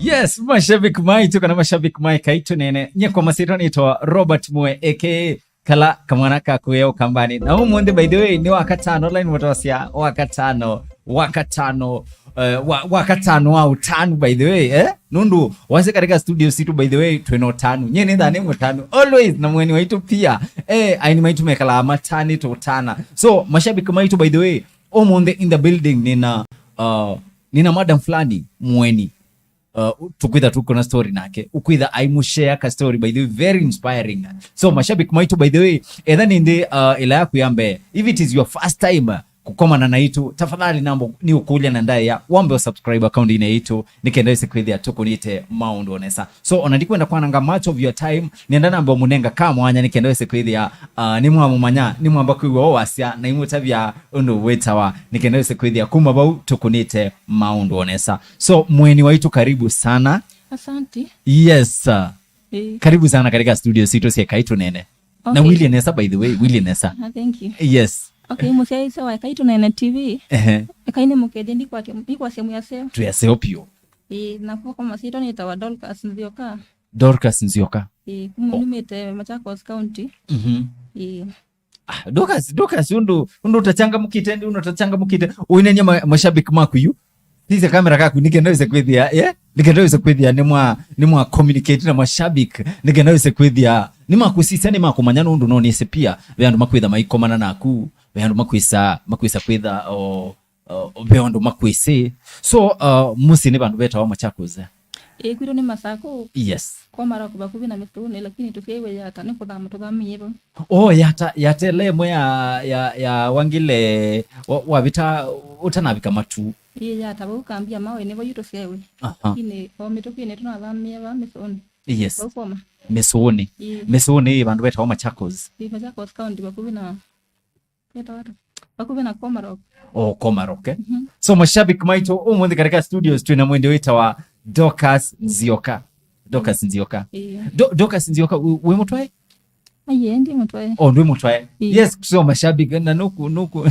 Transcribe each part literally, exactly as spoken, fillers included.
Yes, mashabiki maitũ kana mashabiki ma Ekai Tũneene, nyie kwa masyĩtwa nĩtawa Robert Mwe, A K A kala kamwana ka kũya Ũkambanĩ. Na ũmũnthĩ, by the way, nĩ Wakatano, line mũtosya, Wakatano, Wakatano, eh, wa, Wakatano wa ũtanu, by the way, eh? Nũndũ wasya katika studio sitũ, by the way, twĩna ũtanu. Nyie nĩthaa nĩ mũtanu, always, na mũeni waitũ pia. Eh, aini maitũ mekalaa matanĩte ũtana. So, mashabiki maitũ, by the way, ũmũnthĩ in the building, nĩna, uh, nĩna madam fulani, mũeni. Uh, tũkwĩtha tũkona story nake, ũkwĩtha aimũshare ka story, by the way, very inspiring. So, mashabiki maitũ, by the way, etha nĩ nthĩ, uh, ĩla yaku ya mbee, if it is your first time, uh, kũkomana naitũ, tafadhali namba nĩ ũkũlya na ndaĩa wambe ũsubscribe account-inĩ yaitũ, nĩ kenda wĩse kwĩthĩa tũkũnĩte maũndũ o nesa. So, ona ndikwenda kwananga much of your time, nĩenda namba ũmũnenga ka mwanya nĩ kenda wĩse kwĩthĩa, uh, nĩ mwamũmanya, nĩ mwamba kwĩw'a o wasya, na imũtavya ũndũ wĩtawa, nĩ kenda wĩse kwĩthĩa kuma vau tũkũnĩte maũndũ o nesa. So, mũeni waitũ, karibu sana. Asante. Yes, sir. Eh. Karibu sana katika studio sitũ sya Ekai Tũneene. Na okay. Willie nesa, by the way, Willie nesa. Ah, thank you. Yes. Okay, mũsyaĩĩsya wa Ekai Tũneene T V. Ehe. Ekai nĩ mũkethye, ndikwasya, ndikwasya mwĩ aseo. Twĩ aseo piũ. Ĩĩ, na kwa masyĩtwa nĩtawa Dorcas Nzioka. Dorcas Nzioka. Ĩĩ, kuma oh. Numĩte Machakos County. Mhm. Ĩĩ. Ah, Dorcas, Dorcas, ũndũ, ũndũ ũtachangamũkĩte, ũndũ ũtachangamũkĩte. Ũinenie ma-, mashabiki maku yu. Sisya kamera kaku, nĩ kenda wĩse kwĩthĩa, yeah? Nĩ kenda wĩse kwĩthĩa, nĩ mwa, nĩ mwa communicate na mashabiki, nĩ kenda wĩse kwĩthĩa, nĩ makũsisya, nĩ makũmanya nũndũ no nĩsĩ pia, ve andũ makwĩtha maikomana naku, ve andũ makwĩsa, makwĩsa kwĩtha, o, o, ve andũ makwĩsĩ. So, uh, mũsyĩ nĩ vandũ vetawa Machakos, eh? Ĩĩ, kwitũ nĩ Masakũ. Yes. Kwa Maroko vakuvĩ na Mĩsũnĩ, lakini tũsyaĩwe Yata, nĩ kũthama tũthamie vau. Oh, Yata, Yata ĩla ĩmwe ya, ya, ya Wangile, wa, wavita, ũtanavika matu. Ĩĩ, Yata, vau kambia mawe, nĩ vau tũsyaĩwe. Aha. Lakini o mĩtũkĩnĩ tũnathamie va Mĩsũnĩ. Yes. Vau koma. Mĩsũnĩ. Ĩĩ. Mĩsũnĩ ĩ vandũ vetawa Machakos. Ĩĩ, Machakos County vakuvĩ na Yeta wata. Vakuvĩ na Komarok. Oh, Komarok, eh? Mhm. So, mashabiki maitũ, ũmũnthĩ katika studios twĩna mwende wĩtawa Dorcas Nzioka. Dorcas Nzioka. Ĩĩ. Do-, Dorcas Nzioka, wĩ, wĩ mũtwae? Aiye, ndi mũtwae. Oh, ndwĩ mũtwae. Ĩĩ. Yes, so mashabiki, na nuku, nuku.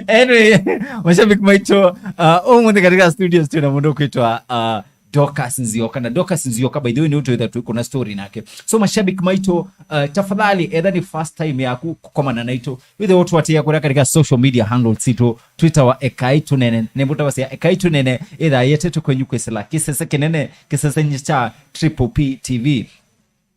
Anyway, mashabiki maitũ, uh, ũmũnthĩ katika studios twĩna mũndũ kwĩtwa, uh, Dorcas Nzioka. Na Dorcas Nzioka, by the way, nĩ ũtwĩtha twĩkũna story nake. So, mashabiki maitũ, uh, tafadhali, etha nĩ first time yaku kũkomana naitũ, wĩthe ũtũatĩĩa kũrĩa katika social media handles sitũ, Twitter wa Ekai Tũneene, nĩ mũtavasya Ekai Tũneene, ĩthaa yetetwe kwenyu kwĩsĩla kĩsese kĩnene, kĩsesenĩ kya Triple P T V.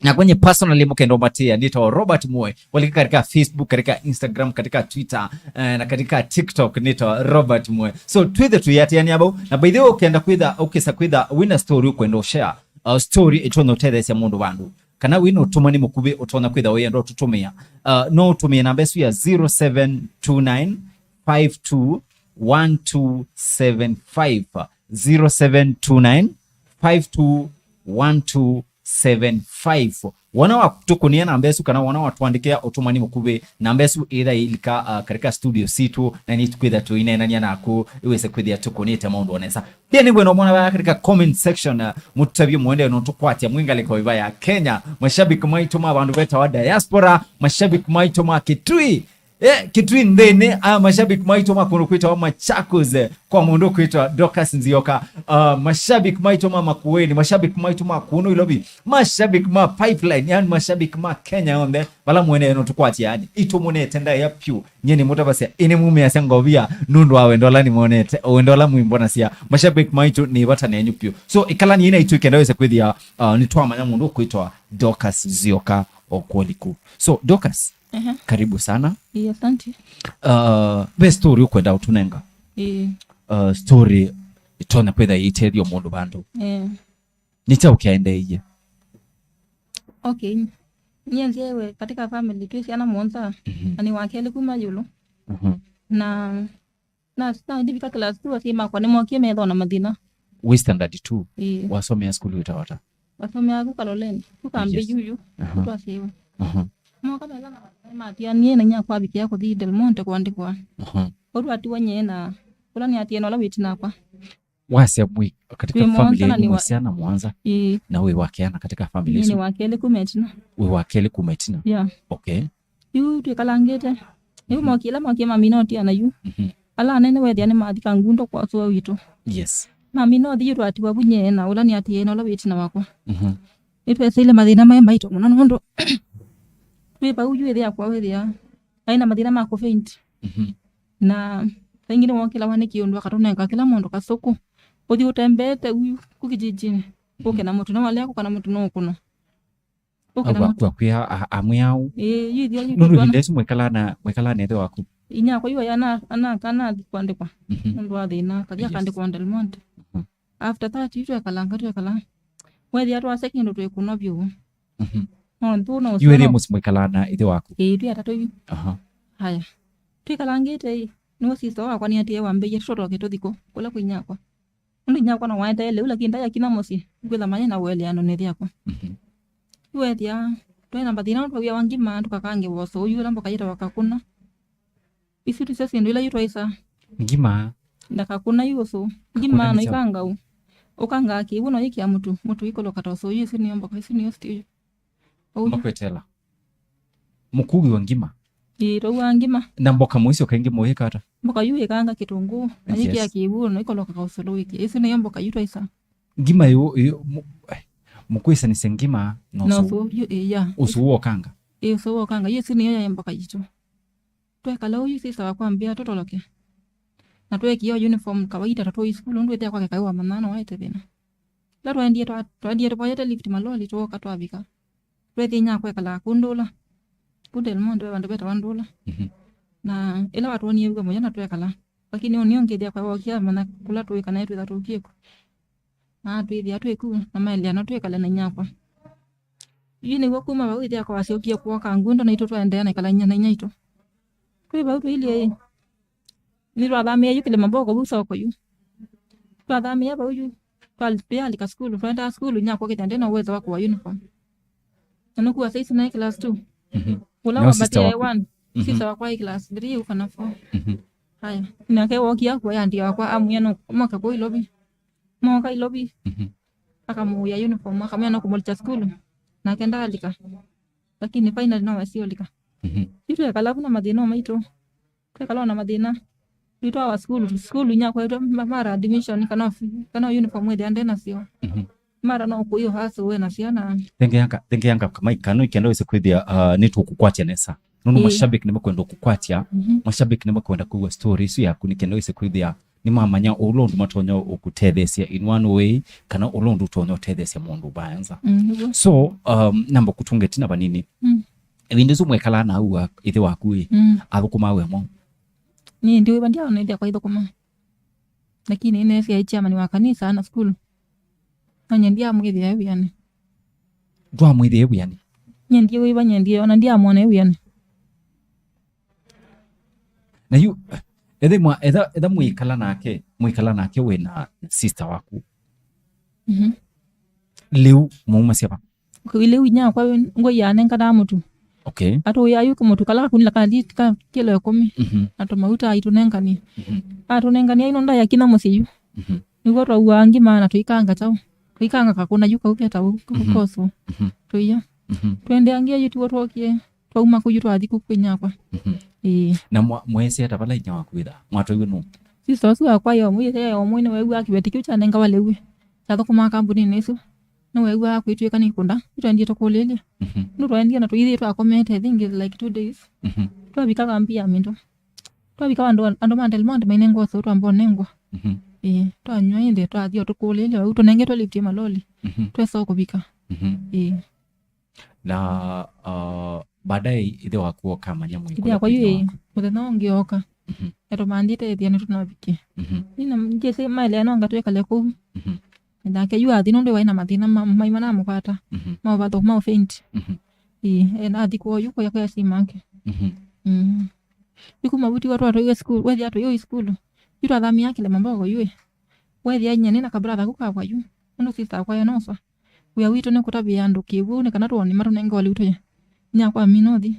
Na kwenye personally mũkenda ũmatĩa, nĩtawa Robert Mwe, walika katika Facebook, katika Instagram, katika Twitter, eh, na katika TikTok, nĩtawa Robert Mwe. So, twĩthe tũyatĩanĩa vau. Na by the way, ũkenda kwĩtha, ũkĩsa kwĩtha wĩna story ũkwenda ũshare, uh, story ĩtonya ũtetheesya mũndũ vandũ, kana wĩna ũtũmani mũkuvĩ ũtonya kwĩtha ũyenda ũtũtũmĩa, uh, no ũtũmĩe namba ĩsu ya zero seven two nine five two one two seven five, zero seven two nine five two one two seven five. Wona watũkũnĩa namba ĩsu kana wona watũandĩkĩa ũtũmani mũkuvĩ, namba ĩsu ĩtha ĩilika, uh, katika studio sitũ, na nĩtũkwĩtha tũineenany'a naku, ĩwĩse kwĩthĩa tũkũnĩte maũndũ o nesa. Pia nĩngwenda ũmona vaya katika comment section, uh, mũtũtavye mũendee no tũkwatya mwĩ ngalĩko ĩva ya Kenya. Mashabiki maitũ ma vandũ vetawa diaspora, mashabiki maitũ ma Kitui, eh, Kitui nthĩnĩ, ah, mashabiki maitũ ma kũndũ kwĩtawa Machakos, eh, kwa mũndũ kwĩtawa Dorcas Nzioka, ah, mashabiki maitũ ma Makueni, mashabiki maitũ ma kũndũ Ilovi, mashabiki ma Pipeline, yani mashabiki ma Kenya yonthe, vala mũendee no tũkwatye, yani, itũmũnete ndaĩa piũ. Nyie nĩmũtavasya, ĩnĩ mumĩasya ngovia nũndũ wa wendo ũla nĩmonete, wendo ũla mwĩmbonasya. Mashabiki maitũ nĩ vata nenyu piũ. So, ĩkalani ĩna itũ ĩkenda wĩse kwĩthĩa, uh, nĩtwamanya mũndũ ũkwĩtwa Dorcas Nzioka o kwoliku. So, Dorcas, ehe, karibu sana. Ĩĩ, asante. Uh, ve story ũkwenda ũtũnenga? Ĩĩ. Uh, story ĩtonya kwĩtha ĩitethyo mũndũ vandũ. Eh. Nĩ kyaũ kyaendeeie? Okay. Nyie nzyaĩwe katika family twĩ syana mũonza, mhm, na nĩ wa kelĩ kuma ĩũlũ. Mhm. Na, na, na ndivika class two, asyai makwa nĩmokie methona mathĩna. Wĩ standard two? Ĩĩ. Wasomea skulu ĩtawa ata? Wasomea ku Kaloleni, ku kambi, yes, yuyu, aha, twasyaiwe. Aha. Moka methona mathĩna matianie na inya kwavikĩa kũthi Del Monte kũandĩkwa. Aha. Ũu twatiwa nyie na ũla nĩatie na ũla wĩtinakwa. Wasya mwĩ katika family yenyu mwĩ syana mũonza? Ĩĩ. Na wĩ wa keana katika family ĩsu? Nĩ wa kelĩ kuma ĩtina. Wĩ wa kelĩ kuma ĩtina? Yeah. Okay. Yu twĩkalangĩte. Yu, mhm, mokie, ĩla mokie mamina ũtiana yu. Mhm. Ala anene wethĩa nĩ mathika ngundo kwa ũsũe witũ. Yes. Mami no thiĩ twatiwa vunye na ũla nĩ atĩĩe na ũla wĩ ĩtina wakwa. Mhm. Nĩtweseile mathĩna maĩ maito mũno nũndũ twĩ vau yu ĩthe yakwa wĩthĩa aĩ na mathĩna ma kũ faint. Mhm. Na kaingĩ nĩwokĩlawa nĩ kĩũndũ akatũnenga kĩla mũndũ kasũkũ. Ũthi ũtembeete u ku kijijini. Ũke na mũtu, na walea kũka na mũtu no ũkũnwa. Ũke na Au mũtu. Akwĩa a- amwe au. Ĩĩ, yu ithia yu Nũndũ twĩtwana. Ĩvinda ĩsu mwĩkalaa na mwĩkalaa na ĩthe waku. Inyakwa yu aya ana ana anathi kwandĩkwa. Mhm. Nũndũ wa thĩna, kathi Yes. akandĩkwa Del Monte. Mhm. After that, yu twekalanga, twekala. Wethĩa twasya kĩndũ twĩkũnwa vyũ. Mhm. No ntũ no Yu ethie ũsũno. Mũsyĩ mwĩkalaa na ĩthe waku. Ĩĩ, twĩ atatũ yu. Aha. Haya. Twĩkalangĩte ĩ, nĩwe sister wakwa nĩatĩe wambĩie tũtotoke tũthikũ, kũla kwĩ nyakwa. Nũndũ nyakwa no waeteele yu, lakini ndayakinya mũsyĩ, kwĩtha manye na ũeleano nĩ ĩthe yakwa. Mhm. Yu wethĩa, twaĩ na mathĩna, twawĩa wa ngima, tũkakange wosũ, yu ũla mboka yĩtawa kakũna. Isu tisyo syĩndũ ila yu twaĩsaa. Ngima. Na kakũna yu ũsũ. Ngima Kakũna no nĩ kyaũ? Ikangau. Ũkangaa kĩw'ũ no yĩkĩa mũtu. Mũtu ikoloka ta ũsũ. Yu isu nĩyo mboka. Isu nĩyo stew. Ũu yu. Makwetela. Mũkuwi wa ngima. Ĩĩ, twaua ngima. Na mboka mũisyo kaingĩ mũyĩka ata? Mboka yu ĩkanga kĩtũngũũ. Na yĩkĩa Yes. kĩw'ũ no ikoloka ka ũsũlũ wĩkĩa. Isu nĩyo mboka yu twaĩsaa. Ngima yu, yu mu- eh, mũkwĩsanĩsya ngima na Na ũsũ. Ũsũ yu, ĩĩ, ya. Ũsũ wokanga. Ĩĩ, ũsũ wokanga. Yu isu nĩyo ya mboka yitũ. Twekala ũu, sister wakwa ambĩa tũtoloke. Na tweekĩe uniform kawaida, tatũi sukulu, ũndũ wĩthĩa kwake kaĩ wa manana waete thĩna. Ĩla twaendie, twa- twaendie tũvoyete lift maloli, twooka twavika. Twethĩa inyakwa ekalaa kũ Ndũla. Kũ Del Monte, ve vandũ vetawa Ndũla. Mhm. Na ĩla watwonie wĩw'a mũyo na twekala. Lakini ũnĩ ũngĩ ĩthĩa kwa wokia manya kũla tũĩ kana twĩtha tũkie kũ. Na twĩthĩa twĩ kũ, na maelea no twĩkale na inyakwa. Yu nĩw'o kuma vau ĩthe akwa wasyokie kwoka Ngunda, naitũ twaendeea na ĩkalany'a na inyaitũ. Twĩ vau tũilyĩ ĩ, nĩtwathamĩe yu Kĩlĩmaboko vau soko yu. Twathamĩe vau yu, twambĩĩa alika sukulu, twaendaa sukulu, inyakwa kĩtende na ũwezo wa kũa uniform. Na nũkua saizi naĩ class two. Mhm. Ũla Nao sister wambatie waku? One, Mhm. Sister wakwa aĩ class three, ũka na four. Mhm. Haya, nake wokia kũa yandi wakwa, amwĩa no moke kũu Ilovi. Mooka Ilovi, Mhm. Akamũĩa uniform, akamwĩa no kũmũlikya sukulu, nake ndaalika. Lakini finally no wesie ũlika. Mhm. Yu twekala vu na mathĩna o maitũ. Twekala na mathĩna. Twĩtwawa sukulu, sukulu inyakwa itũ ma- mara admission kana f- kana uniform ĩthĩa nde nasyo. Mhm. Mara no kũio hustle we na syana. Thengeanga, thengeanga kamai kano ikenda wĩse kwĩthĩa, uh, nĩtũkũkwatya nesa. Nũndũ Ĩĩ. Mashabiki nĩmekwenda kũkwatya. Mhm. Mashabiki nĩmekwenda kũigua story isu yaku nĩkenda wĩse kwĩthĩa nĩmamanya ũla ũndũ matonya ũkũtetheesya in one way, kana ũla ũndũ ũtonya ũtetheesya mũndũ vaenza. Mm, nĩguo. So, um, namba kũtunga ĩtina vanini. Mm. Ĩvinda ĩsu mwekalaa na au wa- ĩthe waku ĩ, Mm. athũkũmaa wĩa mwaũ? Niĩ ndiwĩva ndyaona ĩthe akwa ithũkũma. Lakini nĩnesie aĩ chairman wa kanisa na sukulu. Na nyie ndiamwĩthĩa e wĩanĩ. Ndwamwĩthĩa e wĩanĩ? Nyie ndiwĩva nyie ndiona ndiamwona e wĩanĩ. Na yu, etha mwa- etha etha mwĩkala nake, mwĩkala nake wĩ na sister waku. Mhm. Lĩu mwaumasya va? Kũi lĩu inyakwa ngũi yanenganaa mũtu. Okay. Atũĩa yu kĩmũtu kala kakunila ka lit- ka kilo ĩkũmi. Mhm. Na tũmauta aitũnenganie. Mhm. Atũnengania ino ndayakinya mũsyĩ yu. Mhm. Nĩw'o twauaa ngima na tũikanga kyaũ. Tũikanga kakũna yu kau ketawa Mhm. koso. Mhm. Tũia. Mhm. Twendeangie yu tiw'o twokie. Twauma kũu yu twathi kũu kwĩ nyakwa. Mhm. Ĩĩ. Na mwa- mwaĩsĩ ata vala inya waku wĩthaa? Mwatwaiwe nũ? Sister ũsu wakwa yo mũyĩte yo mwene weew'aa kĩveti kĩu kyanengawa lĩu. Kyathũkũmaa kambuninĩ ĩsu. Nĩweew'aa kwĩtw'ĩka nĩ kũnda. Yu twendie tũkũlĩlye. Mhm. Nũ twaendie na tũithi twakomete, I think it's like two days. Mhm. Twavika kambi ya mĩndũ. Twavika andũ andũ ma Del Monte mainengwa ũsũu twamba ũnengwa. Mhm. Ĩĩ, twanywa ĩndĩ twathi o tũkũlĩlye, vau tũnengetwe lift ya maloli. Mhm. Twesa o kũvika. Mhm. Ĩĩ. Na uh, baadaye ithe waku akamanya Ithe yakwa yu ĩĩ, mũthenya ũngĩ oka. Mhm. Etũmanthĩte ethĩa nĩtũnavikie. Mhm. Nina njĩsĩ maelea no ngatwĩkale kũu. Mhm. Nake yu athi nũndũ waĩ na mathĩna ma- maima namũkwata. Mhm. Ma ũvathũku ma ũfeint. Mhm. Ĩĩ, e, nathi kũu yu kũya kũya simake. Mhm. Mm. Yu kuma vu tiwa twatwaiwe sukulu, wethĩa tũyũi sukulu. Yu twathamia Kĩlĩmaboko yu ĩ. Wethĩa inyia nĩ na kabratha kau kakwa yu. Nũndũ sister akwa enoswa. Wĩa witũ nĩ kũtavĩa andũ kĩw'ũ nĩ kana twone matũnenge ũliu tũye. Inyakwa amina ũthi.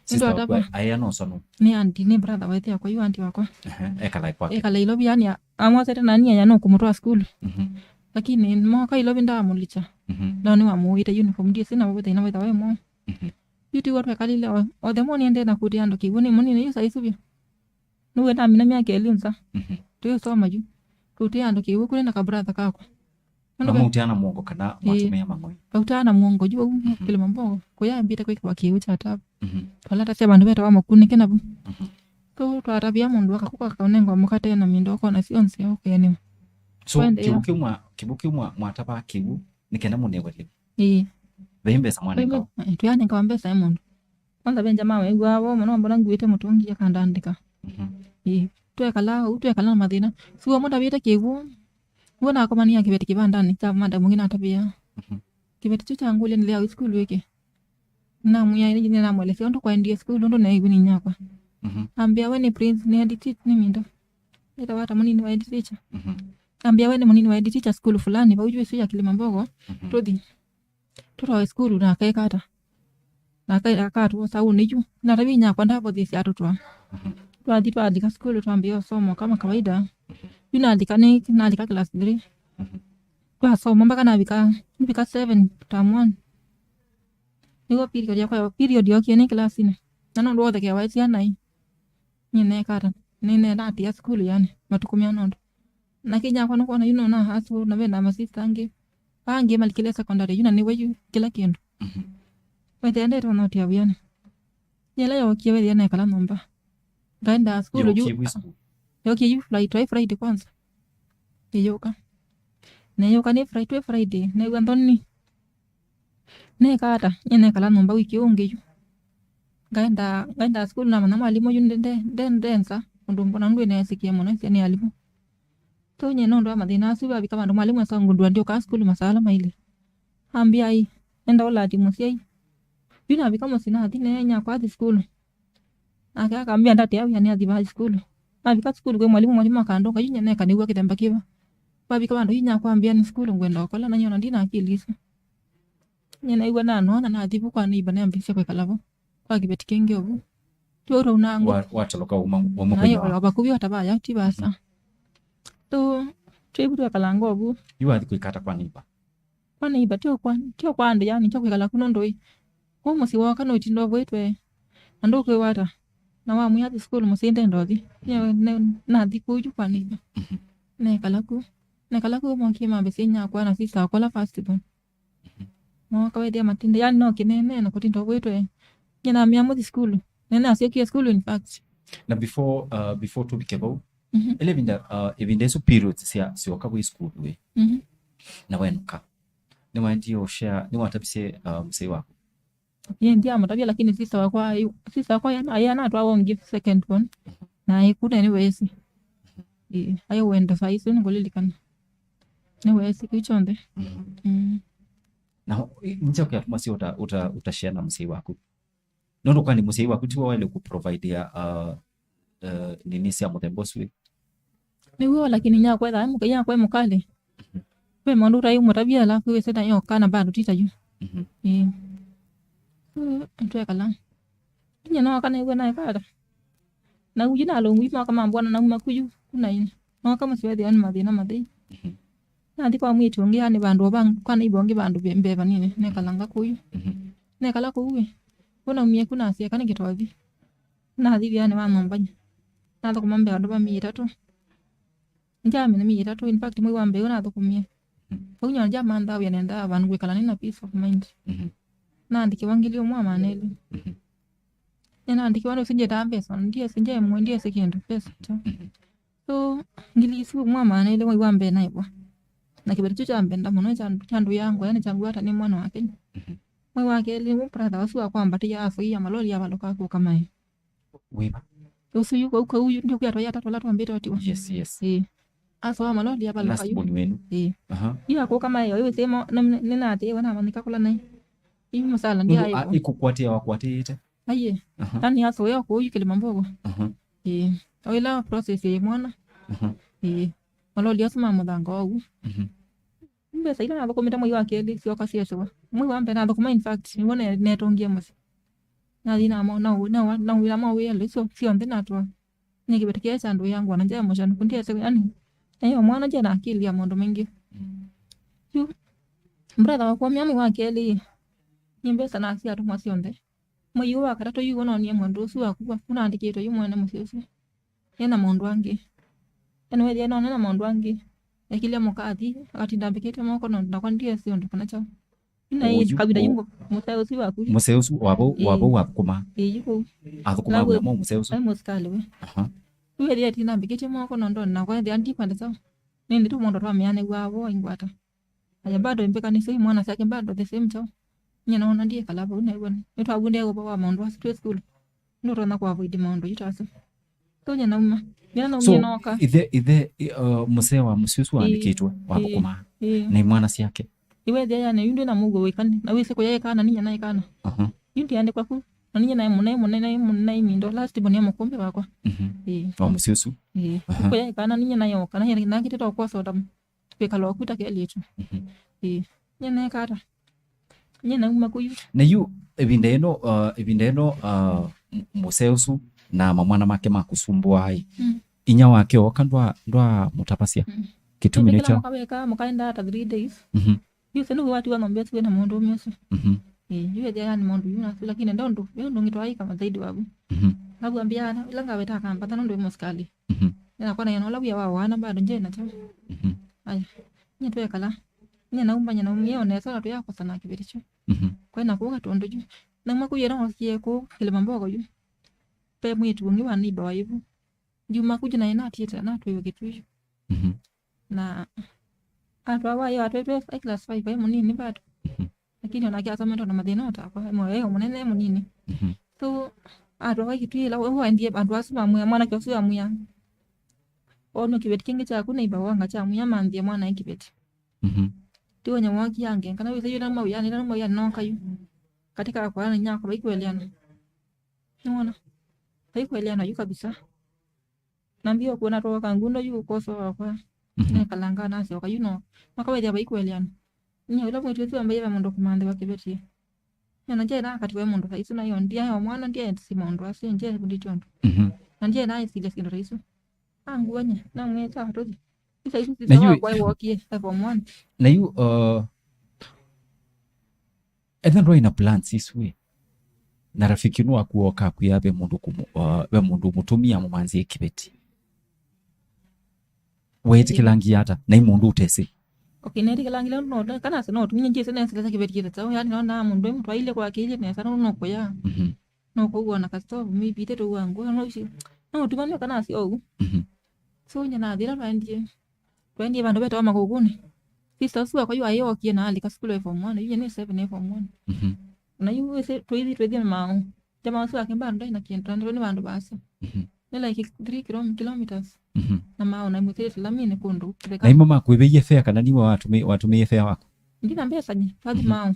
Sister Nĩtwatava. Wakwa aĩ anoswa nũ? Nĩ aunty, nĩ brother wa ithe wakwa, yu aunty wakwa. Ehe, ekala kwake. Ekala Ilovi, yani, a- amwasete nani aya no kũmũtwaa sukulu. Mhm. Lakini moka Ilovi ndaamũlikya. Mhm. No nĩwamũĩte uniform, ndiĩsĩ na wĩthĩna wĩthawa ĩmwe. Mhm. Yu tiw'o twekalile o- othe moni ende na kũtĩa andũ kĩw'ũ nĩ mũnini yu saisuvya. Nĩw'o ndamina myaka ĩlĩ nza. Mhm. Tũyĩsoma yu. Tũtĩ andũ kĩw'ũ kũrĩ na kabratha kakwa. Nũndũ ve- Mamautaa na mũongo kana Ĩĩ. Matũmĩa mang'oi? Autaa na mũongo yu au Mhm. Kĩlĩma Mbogo. Kũyambĩte kwĩkĩwa kĩw'ũ kya tabu. Mhm. Twalatasya vandũ vetawa Makunĩke navu. Mhm. Tũ twatavia mũndũ akakũka akaũnengwa mũkate na mindoko na syonthe ũkeenewa. So, Twaendeea. Kĩw'ũ kĩu mwa-, kĩw'ũ kĩu mwa-, mwatavaa kĩw'ũ nĩ kenda mũnewe lĩu? Ĩĩ. Ve mbesa mwanengawa? Ĩĩ, tũyanengawa mbesa ĩ mũndũ. Kwanza ve nja maweew'aa vo mũno, mbona nguĩte mũtũngi akandandĩka. Mhm. Ĩĩ, twekala ũu, twekala na mathĩna. Suo mũtavĩte kĩw'ũ. W'o nakomania kĩveti kĩvandanĩ kya madam ũngĩ natavĩa. Mhm. Kĩveti kyu kyangũlya nĩlea wĩ sukulu ĩkĩ. Namwĩa, nĩnamwelesya ũndũ kwaendie sukulu, ũndũ neew'e nĩ nyakwa. Mhm. Ambĩa, "We nĩ prince, nĩ head teacher, nĩ mindo." Ĩtawa ata mũnini wa head teacher. Mhm. Ambĩa, "We nĩ mũnini wa head teacher sukulu fulani, vau juu ĩsu ya Kĩlĩma Mbogo, Mhm. tũthi." Tũtwae sukulu na akaeka ata? Na aka-, akatwosa ũnĩ yu. Natavya inyakwa ndavũthĩsya atũtwaa. Mhm. Twathi twalika sukulu twambĩĩa ũsomo kama kawaida. Mhm. Yu nalika nĩ, nalika class three. Mhm. Twasoma mpaka navika, nivika seven term one. Nĩw'o period yakwa ya, period yokie nĩ class-inĩ. Na nũndũ wothekewa syana ĩ. Nyie neeka ata? Nĩneenatĩa sukulu yani, matukũ mea nũndũ. Na kĩnyakwa nũkwona yu nona hustle, na ve na masista angĩ. Angĩ malikile secondary, yu na nĩwe yu kĩla kĩndũ. Mhm. Wethĩa ndetwa noti ya wĩanĩ. Yĩla yokie wethĩa nekala nyũmba. Ngaenda sukulu yu. Yokie yu Friday, twaĩ Friday kwanza. Ĩyũka. Neyũka nĩ Friday, twĩ Friday, new'a nthoni. Neka ata? Nyie nekala nyũmba wiki ũngĩ yu. Ngaenda, ngaenda sukulu namanya mwalimũ yu nde, nde, nde, ndenza ũndũ mbona ndwĩneesĩkĩe mũno ĩsya nĩ alimũ. So nyie nũndũ wa mathĩna asu, vavika vandũ mwalimũ esa ngũndua ndyũkaa sukulu masaa ala mailye. Ambĩa, "Ai, enda ũlati mũsyai." Yu navika mũsyĩ nathi neenya kwathi sukulu. Nake akambĩa ndatĩa wĩa nĩathi vai sukulu. Navika sukulu kwĩ mwalimũ, mwalimũ akandũnga, yu nyie neka nĩw'a kĩthemba kĩva. Vavika vandũ yu nyakwambĩa nĩ sukulu ngwenda ũkola, na nyie ona ndina akili isu. Nyie naĩw'a nanoa na nathi vu kwa neighbor nambĩĩsya kwĩkala vo. Kwa kĩveti kĩngĩ ovu. Tyo ũtaunangwa. Wa-, watoloka uma, uma kwĩ Nayo nyawa. Vakuvĩ o ta vaya, ti vaasa. Mhm. Tu, twĩvu twekalanga ovu. Yu wathi kwĩka ata kwa neighbor? Kwa neighbor, tyo kwa, tyo kwa andũ, yani, tyo kwĩkala ku nũndũ ĩ. Kũ mũsyĩ woka nũtinda ũvũĩtwe. Na ndũkwĩw'a ata? Na wamwĩa athi sukulu mũsyĩ ndenda ũthi. Nyie ne-, nathi kũu yu kwa neighbor. Mhm. Nekala ku. Nekala ku mokie mambĩsya inyakwa na sister wakwa ũla first born. Mhm. Mooka wethĩa matinda, yani no kĩnene na kũtinda ũvwĩtwe. Nyie namĩa mũthi sukulu. Na nasyokie sukulu in fact. Na before, uh, before tũvike vau, Mhm. ĩla ĩvinda, uh, ĩvinda ĩsu periods sya, syoka wĩ sukulu ĩ, Mhm. na wenũka, nĩwaendie ũshare, nĩwatavisye, uh, mũsyai waku? Ĩĩ, ndiamũtavya, lakini sister wakwa aĩ-, sister wakwa aĩ anatwawa ũngĩ second born. Mhm. Na aĩ ku na nĩweesĩ. Ĩĩ, aĩ wenda saa isu nĩngũlilikana. Nĩweesĩ kĩu kyonthe. Mhm. Mm. Na nĩ kyaũ kyatuma syo ũta-, ũta-, ũtashare na mũsyai waku? Nũndũ kwani mũsyai waku tiwe waĩle kũprovidea, uh, uh, nini sya mũthemba ũsu ĩ? Nĩw'o, lakini nyakwetha, nyakwĩ mũkalĩ. Mhm. Ve maũndũ ũtaĩ ũmũtavya, alafu wĩsĩ nayo kana bado ti ta yu. Mhm. Ĩĩ. Ũ, twekala. Inya nooka naĩw'a naĩ vata. Na uyu nalũngũ yu mooka mambona nauma kuyu, kunaini. Nooka mũsyĩ wethĩwa nĩ mathĩna mathei. Mhm. Nathi kwa mwĩĩtu ũngĩ, yani vandũ o vangĩ, kwa neighbor ũngĩ vandũ ve-, mbee vanini, nekalanga kũu. Mhm. Nekala kũu ĩ, ũnaumie ku nasya, "Eka nĩkĩ twathi?" Nathi wĩanĩ wa nyũmba, nathũkũma mbee vandũ va myei ĩtatũ. Ndyamina myei ĩtatũ, in fact, mwei wa mbee ũyũ nathũkũmie. Mhm. Vau nyoo ndyamanthaa wĩa nendaa vandũ ngwĩkala nĩ na peace of mind. Mhm. Naandĩkĩwa ngili ũmwe wa maana elĩ. Mhm. Nĩnaandĩkĩwa nũsĩ ndyĩtaa mbesa, ndyĩsĩ, ndyemwe, ndyĩsĩ kĩndũ, mbesa tyo. Mhm. So, ngili isu ũmwe wa maana elĩ mwei wa mbee naĩvwa. Na kĩveti kyu kyambenda mũno, kya, kyandũĩa ngwa, yani kyangwata nĩ mwana wa Kenya. Mhm. Mwei wa kelĩ, brother ũsu wakwambatĩia asoia maloli avalũka kũka mae. Wĩva? Ũsu yu, kau, kau yu, ndio kwatwa ya tatu ala twambĩte otiwa. Yes, yes. Ĩĩ. Asoa maloli avalũka yu. Last born wenu. Ĩĩ. Aha. Yu akũka mae, oyo wĩsĩ mo, nĩnatĩĩwe namanyĩka kũla naĩ. Yu mũsala nũndũ, a, ndiaĩkwa. Ĩkũkwatĩa wakwatĩĩte? Aiye. Aha. Tani asoea kũu yu Kĩlĩma Mbogo. Aha. Ĩĩ. O ĩla process ya mwana. Aha. Ĩĩ. Maloli asu ma mũthanga ogu. Mhm. Mbesa ila nathũkũmĩte mwei wa kelĩ syoka syesĩwa. Mwei wa mbee nathũkũma, in fact, nĩw'o ne-, netongie mũsyĩ. Nathi namo, na, na, na wĩra ma wĩa isu syonthe natwa. Nĩ kĩveti kĩe kya ndũĩa ngwa na njae mũshanũku ndiesĩ, yani, nayo mwana nje na akili ya maũndũ maingĩ. Mm. Yu, brother wakwa mĩa mwei wa kelĩ, nĩ mbesa nasya atũmwa syonthe. Mwei ũũ wa katatũ yu ũnonie mũndũ ũsu wakua, ũnaandĩkĩtwe yu mwene mũsyĩ ũsu. Ena maũndũ angĩ. Yaani wethĩa none na maũndũ angĩ. Ekĩlya mũka athi, akatinda ambĩkĩte moko, no nakwa ndiesĩ ũndũ kana kyaũ. Yu naĩ kavinda yu mũsee ũsu waku. Mũsee ũsu wa vau, wa vau wathũkũmaa. Ĩĩ, yu kũu. Athũkũmaa wĩa mwaũ mũsee ũsu? Aĩ mũsikalĩ we. Aha. Yu ethĩa atinda ambĩkĩte moko, no ndona nakwa ethĩa ndikwenda kyaũ. Nĩndĩ tũmondo twa mĩanĩw'a vo aingwata. Aya bado mbĩkanĩsya mwana syake bado the same chao. Nyie naona ndiekala vau na ĩw'o nĩtwavundĩa ũvoo wa maũndũ asu twĩ sukulu. Nũtonya kũavoid maũndũ yu ta asu. So nyie nauma. Nyie naumie nooka. Ithe, ithe, i- uh, mũsee wa mũsyĩ ũsu waandĩkĩtwe wathũkũmaa. Ĩĩ. Na imwana syake. Iwethĩa yani yu ndwĩ na mũuo wĩkani na wĩsĩ kũyaĩkana ninya naĩkana. Aha. Yu ndiandĩkwa ku. Na ninya naĩ mũnene mũnene mũnene imindo last born ya mũkũmbĩ wakwa. Mhm. Ĩĩ. Wa mũsyĩ ũsu. Ĩĩ. Aha. Kũyaĩkana ninya nayoka na nakĩtĩte ũkwosa ũtamu. Twĩkala oku ta kelĩtu. Mhm. Ĩĩ. Nyie neeka ata? Nyie nauma kũyu. Na yu ĩvinda ĩno, uh, ĩvinda ĩno, uh, m- mũsee ũsu na mamwana make makũsumbũaa ĩ, mm, inya wake oka ndwa ndwamũtavasya? Mm. Kĩtumi nĩ kyaũ? Mũka weka mũkaenda ata three days. Mhm. Yu senu watiwa ng'ombe ĩsu wĩna mũndũ ũmwe ũsu. Mhm. Ĩĩ, yu ethĩa yani mũndũ yu nasu lakini ndondo yo ndũngĩ twaika mazaidi wavu. Mhm. Navu ambia ila ngaweta kamba tano ndo mũsikali. Mhm. Nakwa naĩ na ũla wĩa wa wana bado nje na chao. Mhm. Aya. Nyie twekala. Nyie nauma nyie naumie ona esa na tuyakosana kĩveti kyu. Mhm. Kwena kuga tondũ yu. Nauma kũu yena osie kũu kĩlĩma mboko yu. Pe mwĩtu ũngĩ wa neighbor wa ivu. Ndiuma kũu naĩ natiĩte natwĩwe kĩtu yu. Mhm. Na atwawa yo atwetwe class five ai mũnini bado. Mhm. Lakini onake asomete na mathĩna otakwa mwe mũnene mũnini. Mhm. So atwawa kĩtu ila we waendie andũ asu mamwĩa mwanake ũsu amwĩa. Ono kĩveti kĩngĩ kyaku na ibawa nga kyamwĩa manthie mwana e kĩveti. Mhm. Tiwonya wakiange kana wĩsĩ yũla mawĩanĩ na mawĩanĩ noka yu. Katika kwa na nyako vaikweleana. Nĩwona? Vaikweleana yu kabisa. Nambie ũkwona twoka ngundo yu ũkoso wakwa. Mhm. Nekalanga nasyoka yu no. Makawethĩa vaikweleana. Nyie ũla mwĩtu ũsu ambaie ve mũndũ kũmanthĩwa kĩveti. Nyona nje na akati we mũndũ thaisu nayo ndia yo mwana ndia si maũndũ asu nje kundi chondo. Mhm. Na nje na isile sindo thaisu. Anguonye na mweta atoji. Isa isu Na yu- sisa kwa wokie e form one. Na yu, uh, etha ndwaĩ na plans isu ĩ, na rafiki ũno waku oka akwĩa ve mũndũ kũmũ- uh, ve mũndũ mũtũmia mũmanzie kĩveti, weĩtĩkĩlangia ata na i mũndũ ũtesĩ? Okay, netikilangile no kana se no tumie njise nese kasa kibeti kile tao yani no na mundu mtu aile kwa kile nesa no no kuya. Mhm. No kuwa na kasto mi bite to wangu no shi. No tumane kana si au. Mhm. So nya na thira twendie. Twendie bandu beto makuguni. Sister usu kwa yu ayokie na alika school form one, yu ni seven form one. Mhm. Na yu se twithi twithi mao. Jamaa ũsu wake bado ndaĩ na kĩndũ, na nĩ vandũ vaasa. Mhm. Nĩ like three kilom- kilometers. Mhm. Na mao na mwĩsĩlĩte lamini kũndũ kĩtheka. Na imo makwĩvĩie fare kana niwe watũmĩ- watũmĩie fare waku? Ndina mbesa nye, twathi Mhm. mao.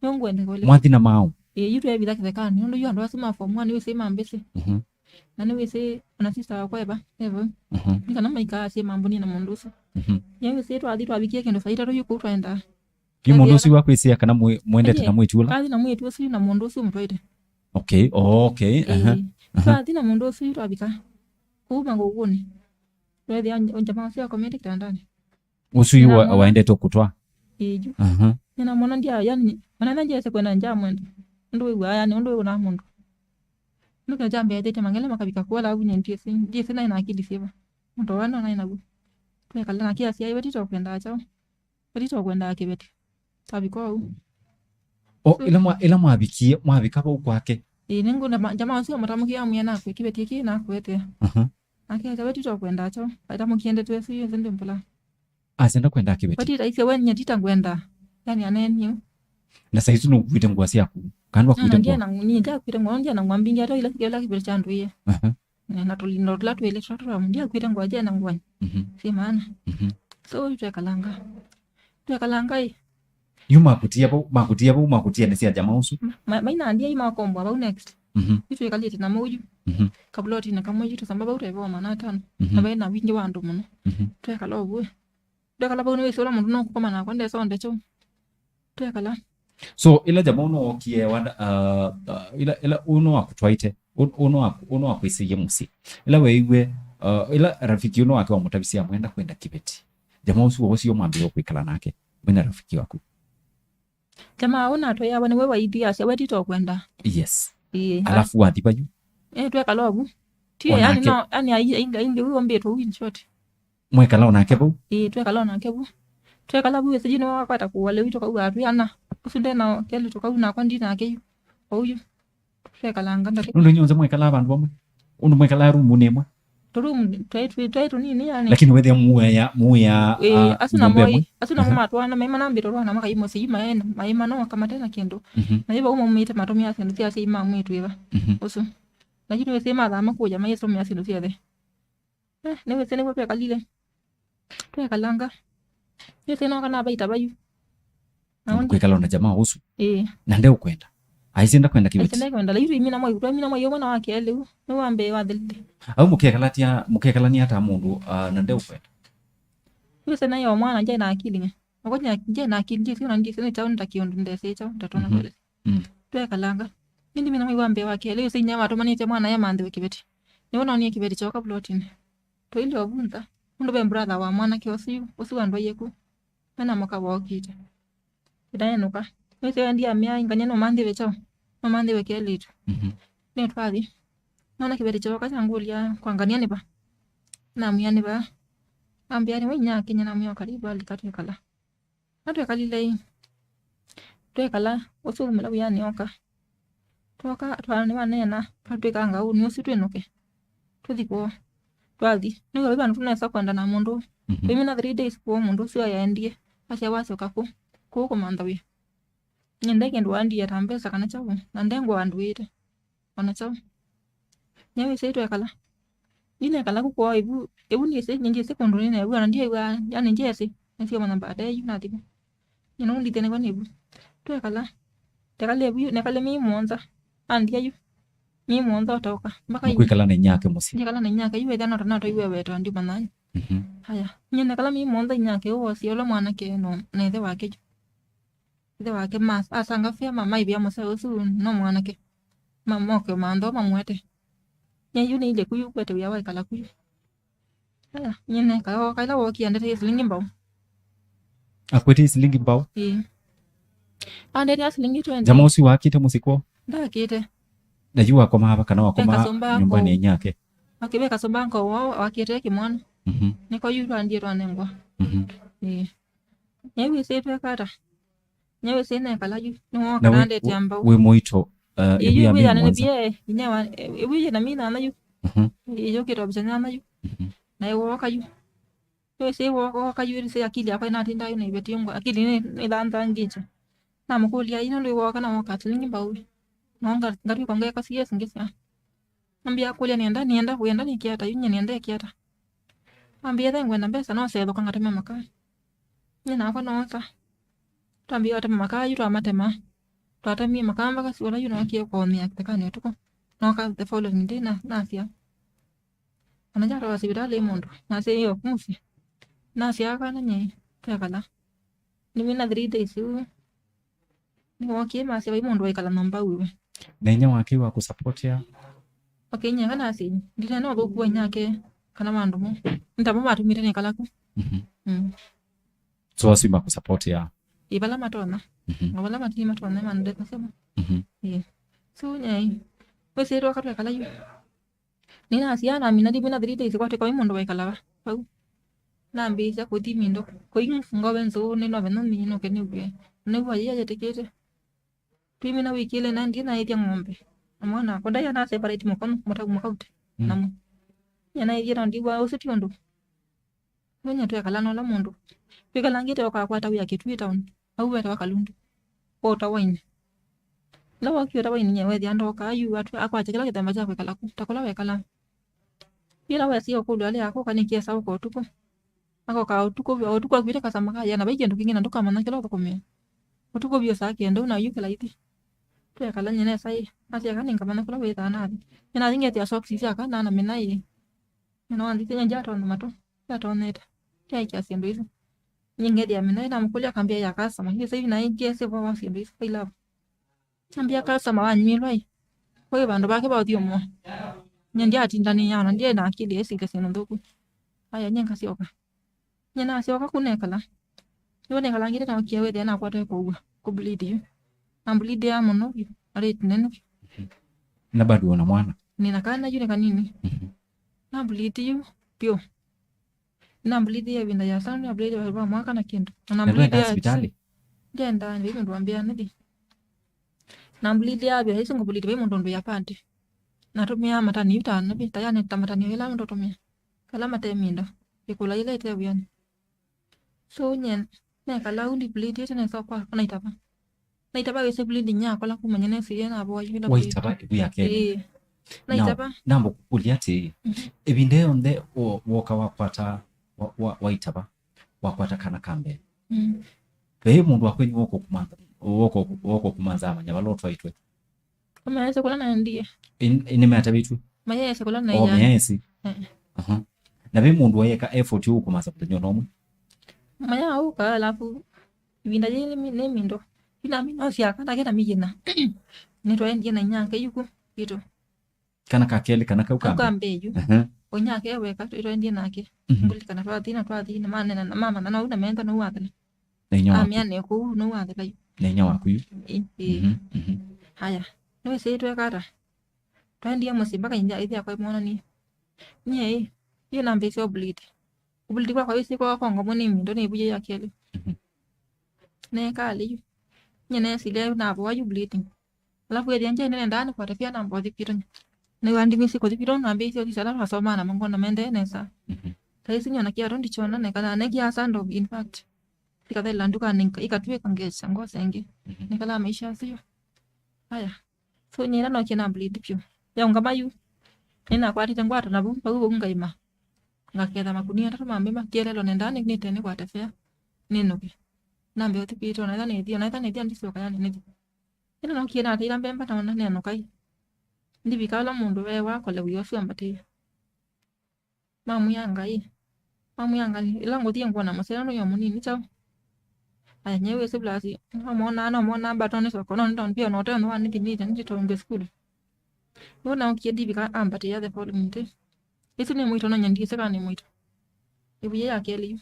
Nĩngwende kũlĩ. Mwathi na mao? Ĩĩ, yu twevitha kĩthekanĩ, nũndũ yu andũ asu ma form one nĩwĩsĩ ma mbĩsĩ. Mhm. Na nĩwĩsĩ ona sister wakwa eva, eva. Mhm. Nĩ kana maikaa asyĩ mambũnie na mũndũ ũsu. Mhm. Nĩwĩsĩ twathi twavikie kĩndũ saa itatũ yu kũu twaendaa. Yu mũndũ ũsu wakwĩsĩa kana mwĩ- mwendete na mwĩtu ũla? Twathi na mwĩtu ũsu na mũndũ ũsu mũtwaĩte. Okay, oh, okay. Aha. Ĩĩ. Aha. Twathi na mũndũ ũsu twavika kũu mangũkũnĩ. Twethĩa nj- jamaa ũsu akomete kĩtandanĩ. Ũsu yu wa- Nĩnamwona. Waendete kũtwa? Ĩĩ, yu. Aha. Nĩnamwona ndia yani ona na njese kwenda njamwenda. Ũndũ wĩw'aa yani ũndũ wĩw'aa mũndũ. Nũkĩo kyambĩatĩte mang'ele makavika kũa lavu nye ndiesi ndiesi naĩ na akili syĩva. Mũndũ wana naĩ naguo. Twekala na kĩasi aiwe tito kwenda chao. Ĩla tũkwendaa kĩveti. Tavika ũu. O, ĩla mwa- ĩla mwavikie, mwavika vau kwake? Ĩĩ, nĩngũna ma- jamaa ũsu amũtamũkĩa amwĩa nakwĩ kĩveti kĩĩ nakwete. Aha. Nake ata we tũkwendaa kyo. Atamũkie ndeto ĩsu yonthe ndĩmbũla. Asenda kwenda kĩveti. Wetita ise we nyetita ngwenda. Yani anenie. Na saizi nũkuĩte ngũa syaku. Kana ndwakuĩte ngũa? Ndiye na ngũa, ndiye na ngũa mbingi ata ila ila kĩveti kya ndũie. Aha. Na tũlindo tũla twĩlĩ tũla tũla ndiakwĩte ngũa jena ngũa. Mhm. Sĩ maana. Mhm. So twekalanga. Twekalanga ĩ. Yu makutia vau, makutia vau, makutia nĩ sya jamaa ũsu. Ma- maina ndia imakombwa vau next. Mhm. Yu twĩkalĩte na mũyu. Mhm. Kavulotinĩ kamwe yu tũsamba vau twevoma na atano. Mhm. Na vaĩ na wingĩ wa andũ mũno. Mhm. Twekala ũvuĩ. Ndekala vau nĩwĩsĩ ũla mũndũ nũkũkoma nakwa ndesonde kyo. Twekala. So ĩla jamaa ũno wokie wanda, uh, uh, ĩla ĩla ũno wakũtwaĩte, ũ- ũno waku- ũno wakwĩsĩie mũsyĩ, ĩla weiwe, uh, ĩla rafiki ũno wake wamũtavisye amwenda kwenda kĩveti, jamaa ũsu wosio mwambĩĩe kwĩkala nake mwĩna rafiki waku? Jamaa ũna atwĩawa nĩwe waithiasya we tito kwenda. Yes. Ĩĩ. Alafu wathi vayu? Eh, twekala ũvu. Ti yani onake no yani aingi ũu ombĩtwe ũu in short. Mwekala o nake vau? Ĩĩ, twekala o nake vu. Twekala vu, ĩsĩ yu nĩwakwata kũua lĩu, tũkauga atwĩ ana. Ũsu ndenao kelĩ tũkau nakwa ndi nake yu. Oyu. Twekalanga ndate. Nũndũ inyuonthe mwekalaa vandũ vamwe? Ũndũ mwekalaa rumunĩ ĩmwe? Tũrumu twaĩ twĩ- twaĩ tũnini yani. Lakini wethĩa muya, muya, ĩĩ, ah, asu nyũmba namo ĩmwe? Asu namo, aha, matwana maima nambĩte twana makaimwa siyu maĩ maima no kamatena kĩndũ. Mhm. Na yu vau maumĩte matũmĩa syĩndũ sya asyai ma mwĩĩtu ĩva. Mhm. Ũsu. Na yu nĩwĩsĩ mathaa makũya mayĩsomea syĩndũ syothe. Eh, nĩwĩsĩ nĩw'o twekalile. Twekalanga. Nĩwĩsĩ no kana vaita vayu. Na ũndũ kwĩkala na jamaa ũsu. Ĩĩ. Na ndeũkwenda. Aisye ndakwenda kĩveti. Aisye ndakwenda. Laitu imina mwai, twamina mwai ũmwe na wa kelĩ ũu. Nĩ wa mbee wathelile. Au mũkekalatia, mũkekalania ata mũndũ, ah, na ndeũkwenda? Nĩwĩsĩ naye o mwana njaĩ na akili nye. Nakwa nja- njaĩ na akili, ndyĩsĩ ona ndyĩsĩ nĩ kyaũ nĩtakie ũndũ ndesĩ kyaũ ndatona. Mhm. Kwelesya. Mm. Twekalanga. Ĩndĩ mina mwai wa mbee wa kelĩ, ũsĩ inyia watũmanĩte mwana amanthĩwe kĩveti. Nĩwe noonie kĩveti kyoka vulotinĩ. Twailye o vu nza. Nũndũ ve brother wa mwanake ũsu, ũsu andwaie ku. Mena mũka wokĩte. Ĩtaenũka. Nĩsĩ wendi amĩa ingania no manthĩwe kyaũ. No manthĩwe kelĩtu. Mhm. Nĩ twathi. Nona kĩveti kyoka kyangũlya kwa ngania nĩ va. Namwĩa nĩ va. Ambĩa nĩ wainya Kenya namwĩa karibu alika twĩkala. Na twekalile ĩ. Twekala, ũsu umĩla wĩanĩ oka. Twoka, twa- nĩwaneena, twatwĩkanga ũnĩ ũsu twĩnũke. Tũthi kwoo. Twathi. Nĩw'o vandũ tũnesa kwenda na mũndũ. Mhm. Twĩmina three days kwoo mũndũ ũsu ayaendie. Asya wasyoka kũ? Kũu kũmantha wĩa. Nyie nde kĩndũ waendie ta mbesa kana kyaũ. Na nde ngũa andũĩte. Ona kyaũ. Nyie wĩsĩ twekala. Yu nekala ku kwoo ĩvu, ĩvu ndyĩsĩ, ndyĩsĩ kũndũ nĩnew'a, na ndyĩw'a, yani ndyĩsĩ, nĩsyo mana baadaye yu nathi vu. Nyie nũndithye nĩvo nĩvu. Twekala. Tekala ĩvu, nekale mĩi mũonza. Andia yu. Mĩi mũonza ũtaũka. Mpaka yu. Kwĩkala na inyake mũsyĩ. Ndyĩkala na inyake yu, wethĩa nota nota yu weweta ndi manani. Mhm. Haya. Nyie nekala mĩi mũonza inyake ũwosie ũla mwanake no, na ĩthe wake yu. Ĩthe wake ma- asanga fĩa ma- maivĩa mũseo ũsu no mwanake. Ma- moke mantho mamwete. Nyie yu nĩilye kuyu kwete wĩa waikala kuyu. Aya, nyie neka- o kaila wokie andetee silingi mbau. Akwĩtĩe silingi mbau? Ĩĩ. Andetee silingi twenty. Jamaa ũsu wakĩte mũsyĩ kwoo? Ndakĩte. Na yu wakomaa va kana wakomaa nyũmbanĩ ya inyake? Akĩve kasũmba nko wao wakĩte kĩmwana. Mhm. Nĩko yu twandie twanengwa. Mhm. Ĩĩ. Nyie wĩsĩ tweka ata? Nyie wĩsĩ nekala yu. Nĩwooka na wĩ- nandete ambau. Wĩ mũito, uh, ĩvu ya mĩi mũonza. Ĩvu ya nene bie, inya wa, ĩvu yĩ na mĩi nyanya yu. Mhm. Ĩyũkĩte obisa nyanya yu. Mhm. Na ĩwooka yu. Wĩsĩ wooka yu, wĩsĩ akili yakwa ĩnatinda yu na iveti yungwa. Akili nĩ- nĩthangangĩte. Namũkũlya, ino ndwĩwooka na woka silingi mbau? No nga- ngatwĩka ngeka siesi ngĩsya. Ambĩa kũlya nĩenda, nĩenda, wĩenda nĩke ata yu, nyie nĩenda eke ata? Ambĩa ethĩa ngwenda mbesa, no sethũka ngatema makaa. Nyie nakwa noosa. Twambĩĩe atema makaa yu, twamatema. Twatemie makaa mpaka siũla yu nookie kũomĩa kĩthekanĩ ũtukũ. Nooka the following day na- nasya. Ona kyatwawa sivitalĩ mũndũ, nasya ĩyo mũsyĩ. Nasyaa kana nyie, twekala. Nĩmina three days yu. Nĩwookie masya vai mũndũ waikala nyũmba ũiwe. Na inya wake wa kũsapotia? Okay, nyie kana asya, ndinena ũthũku wa inyake kana vandũ mo. Nĩ tamo matumĩte nĩkala ku. Mhm. Mm. So asu makũsapotia? Ĩ, vala matonya. Mhm. Na vala mati matonya mandeka sema. Mhm. Ĩ. So, nyie, wĩsĩ twaka twekala yu. Nĩnasya, namina ndimina three days kwatwĩka vai mũndũ waikala va- vau. Nambĩĩsya kũthi mindo. Kũi ngove nzũũ, nĩnove no minũke nĩw'e. Nĩw'a yĩya yĩtĩkĩte. Twimina wiki ĩlĩ na ndiĩ naĩthya ng'ombe. Na mwana wakwa ndaĩ ana separate mũkono, mũtau mũkaute. Mm. Namo. Nyie naĩthya na ndiw'a ũsu ti ũndũ. Nũnya twekala na ũla mũndũ. Twĩkalangĩte ũkakwata wĩa Kĩtui town. Au wetawa Kalundu. Wota waini. Ĩla wokie ũta waini nyie wethĩa ndoka yu atu akwatya kĩla kĩthemba kya kwĩkala ku, ta kũla wekala. Yĩla wesie ũkũlw'a alĩ akũka nĩkĩ esa ũka ũtukũ. Akoka ũtukũ, ũtukũ akwĩte kasama kaya na vai kĩndũ kĩngĩ na ndũkamanya kĩla ũthũkũmĩa. Ũtukũ vyũ saa kenda ũu na yu kĩlaithi. Twekala nyie nesa ĩ, nasya aka nĩngamanya kũla wĩthaa nathi. Nyie nathi ngethĩa socks syaka na namina ĩ. Nyie no anzĩsye nyie ndyatonya matũ, ndyatonyete. Ndyaĩkĩa syĩndũ isu. Nyie ngethĩa mina ĩ namũkũlya akambĩa ya customer. Yu saivi naĩ ndyesĩ ũvoo wa syĩndũ isu, I love. Ambĩa customer wanyw'ĩlwa ĩ, kwĩ vandũ vake va ũthyũmũa. Nyie ndyatindanĩĩa ona ndyaĩ na akili ya ĩsilya syĩndũ nthũku. Aya, nyie ngasyoka. Nyie nasyoka ku nekala. Nĩvo nekalangĩte nookie wĩthĩa nakwatwe kũua, kũ bleed yu. Na bleed ya mũno vyũ, na rate nene vyũ. Na bado una mwana? Nina kana yu nĩ kanini. Mhm. Na bleed yu vyũ. Na mbulithia ĩvinda ya sana, na mbulithia va mwaka na kĩndũ. Na Na ndwendaa mbulithia sivitalĩ? Ndiendaa, nĩ mũndũ wambĩa nĩthi. Na mbulithia avya, ĩsu ngũbulithia vai mũndũ ũndũ ya pati. Natũmĩaa matani yu ta nĩvi, ta yani ta matani ĩla mũndũ ũtũmĩa. Kala mate mindo. Ĩkũla ĩla ĩte wĩanĩ. So, nye, nekala u ndibulithĩte nesa kwa, naitava. Naitava wĩsĩ bleeding yakwa, la kumanya nesirie navoa yu ĩla Waitava ĩvu ya kelĩ? Ĩĩ. Naitava. Namba kũkũlya atĩĩ, ĩvinda yonthe wo-, woka wakwata, wa-, wa-, waitava, wakwata kana ka mbee. Mm. Ve mũndũ wa kwenyu woka kũmanza, woka, woka kũmanza amanya vala ũtwaitwe? Amaese kũla naendie. Ĩn-, ĩnĩmeatavĩtw'e? Mayaese kũla. O, naendie. Mayaesi? Eh. Aha. Na ve mũndũ wayeka effort ũkũmanza mũthenya ona ũmwe? Mayauka, alafu ĩvinda yĩĩ nĩ mi-, nĩ mindo. Ina mi no syaka, nake na miyina. Nĩtwaendie na inyake yuku, itũ. Kana ka kelĩ kana kau ka mbee? Kau ka mbee yu. Aha. Ũnyake weka, twaendie nake. Mhm. Ngũlikana twathi na twathi, na manena, na mama, na nau na menda, nau wathela. Na inya waku? Amia ne kũu, nau wathela yu. Na inya waku yu? Ĩ, ĩ. Mhm, mhm. Haya. Nĩwĩsĩ tweka ata? Twaendie mũsyĩ mpaka inya ĩthi yakwa ĩmwonanie. Nyie ĩ, yu nambĩĩsya ũbuliti. Ũbuliti kwakwa wĩsĩ kwa kongo mũnini, ndo nĩ ĩvuye ya kelĩ. Mhm. Nekalĩ yu. Nyie nesilya navoa yu bleeding. Alafu ethĩa nje nene ndani kwa tafia na mbothi pito. Nĩwandimisi kũthi pito nambĩĩsya ũthi sala wasoma na mangona mende nesa. Mhm. Kaisi nyona kiato ndichona nekana nekia sando, in fact. Ikathela nduka nika-, ikatwika ngecha ngosa ĩngĩ. Mhm. Nekala maisha sio. Haya. So, nyie ĩla nokie na bleed vyũ. Yaũngama yu. Nĩnakwatĩte ngwato na vau, vau vau ngaima. Ngaketha makunia atatũ ma mbemba, kielelo nenda nĩ-, nĩte nĩkwate fea, nĩnũke. Nambe ũthi kwitũ, naetha nĩthi, naetha nĩthi, ndisyoka yani nĩthi. Ĩla nokie nateila mbemba, naona nĩanũkai. Ndivika ũla mũndũ wewa akole wĩa ũsu ambatĩie. Mamwĩa Ngai. Mamwĩa Ngai, ĩla ngũthi ngwona mũseo nũyo mũnini kyaũ. Aya, nyie wĩsĩ plus, no mona, no mona mbato nĩ soko, no nĩ town pia, no tena wa nithi nite, nĩ town be school. Nĩwona okie ndivika ambatĩĩa the following day. Ĩsu nĩ mwito, no nyie ndiĩsĩ kana nĩ mwito. Ĩvuye ya kelĩ yu.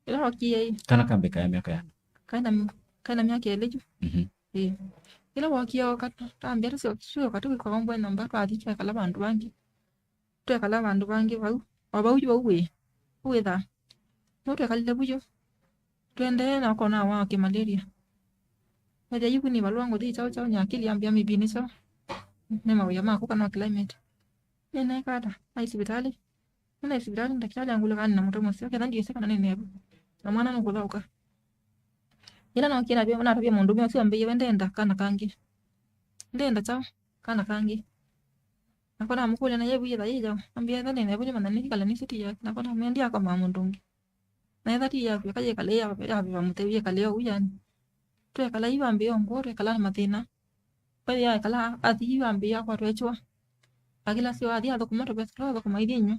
Ĩla okie ĩ. Kana kambĩka ya myaka yana? Kaina, kaina myaka ĩlĩ yu. Mhm. Ĩĩ. Ĩla wokie oka, tambĩa tũsyoka tũkĩkombwe nyũmba, twathi twekala vandũ vangĩ. Twekala vandũ vangĩ vau, o vau yu vau wĩ, wĩthaa. Nũtwekalile vu yu, tũendee na ũkona wa kĩmalaria. Ethĩa yu vu nĩ valũa ngũthi kyaũ kyaũ, nyakili yambĩa maybe nĩ kyaũ. Nĩ mawĩa maku kana climate. Nĩneka ata? Naĩ sivitalĩ. Nĩnaĩ sivitalĩ, ndakĩtalĩ angũlya kana nĩ na mũtwe mũseo, ketha ndiĩsĩ kana nĩ nevu. Na mwana nũkũthaũka. Ĩla nokie navya, natavya mũndũũme ũsu ambĩie we ndenda kana kangĩ. Ndenda kyaũ? Kana kangĩ. Nakwa namũkũlya, na yĩvu yĩtha yĩ yaũ? Ambĩa, ĩtha nĩ nevu nĩmanya nĩkala nĩsĩ ti yake. Nakwa namwĩa, ndiakomaa mũndũ ũngĩ. Na ĩtha ti yaku, eka yĩkale ya, ya veva mũtheu, yĩkale ũu yani. Twekala yu ambĩa ngũa, twekala na mathĩna. Kwethĩa ekala athi yu ambĩa akwatwa ĩkyũa. Akĩla syo athi athũkũma tũvesa tũla athũkũma ithi inywa.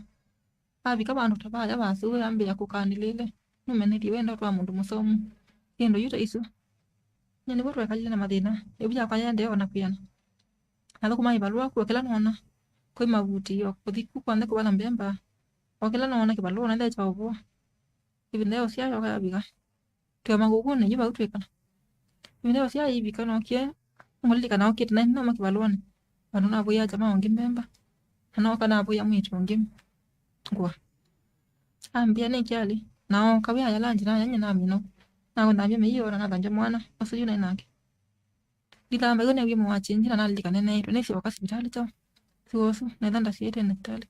Avika vandũ ta vaya vasũwe ambĩa kũkanĩlĩle. Nũmenethye wendo twa mũndũ mũsomu. Syĩndũ yu ta isu. Nyie nĩw'o twekalile na mathĩna. Ĩvu yakwa yaendee o na kwĩana. Nathũkũma ĩvalũa kw'o kĩla noona. Kwĩ mavuti, o kũthi ku kw'onthe kũvala mbemba. O kĩla noona kĩvalũa, naetha kya ũvũa. Ĩvinda ya ũsyaa yoka yavika. Twĩ o makũkũnĩ yu vau twĩkala. Ĩvinda ya ũsyaa yĩvika, nookie, ngũlilikana okĩte, na noma kĩvalũanĩ. Vandũ navoya kya ma ũngĩ mbemba. Na nooka navoya mwĩĩtu ũngĩ ngũa. Ambĩa, nĩ kyalĩ. Na ooka wĩa ya lanji, naya nyie namina. Nakũnthambya mĩio, na nathambya mwana. Ũsu yu naĩ nake. Ndithamba ĩu newie mũwachinji na nalilikane neĩtwe nĩsyoka sivitalĩ kyaũ. Siw'o ũsu, netha ndasiĩte ndakĩtalĩ.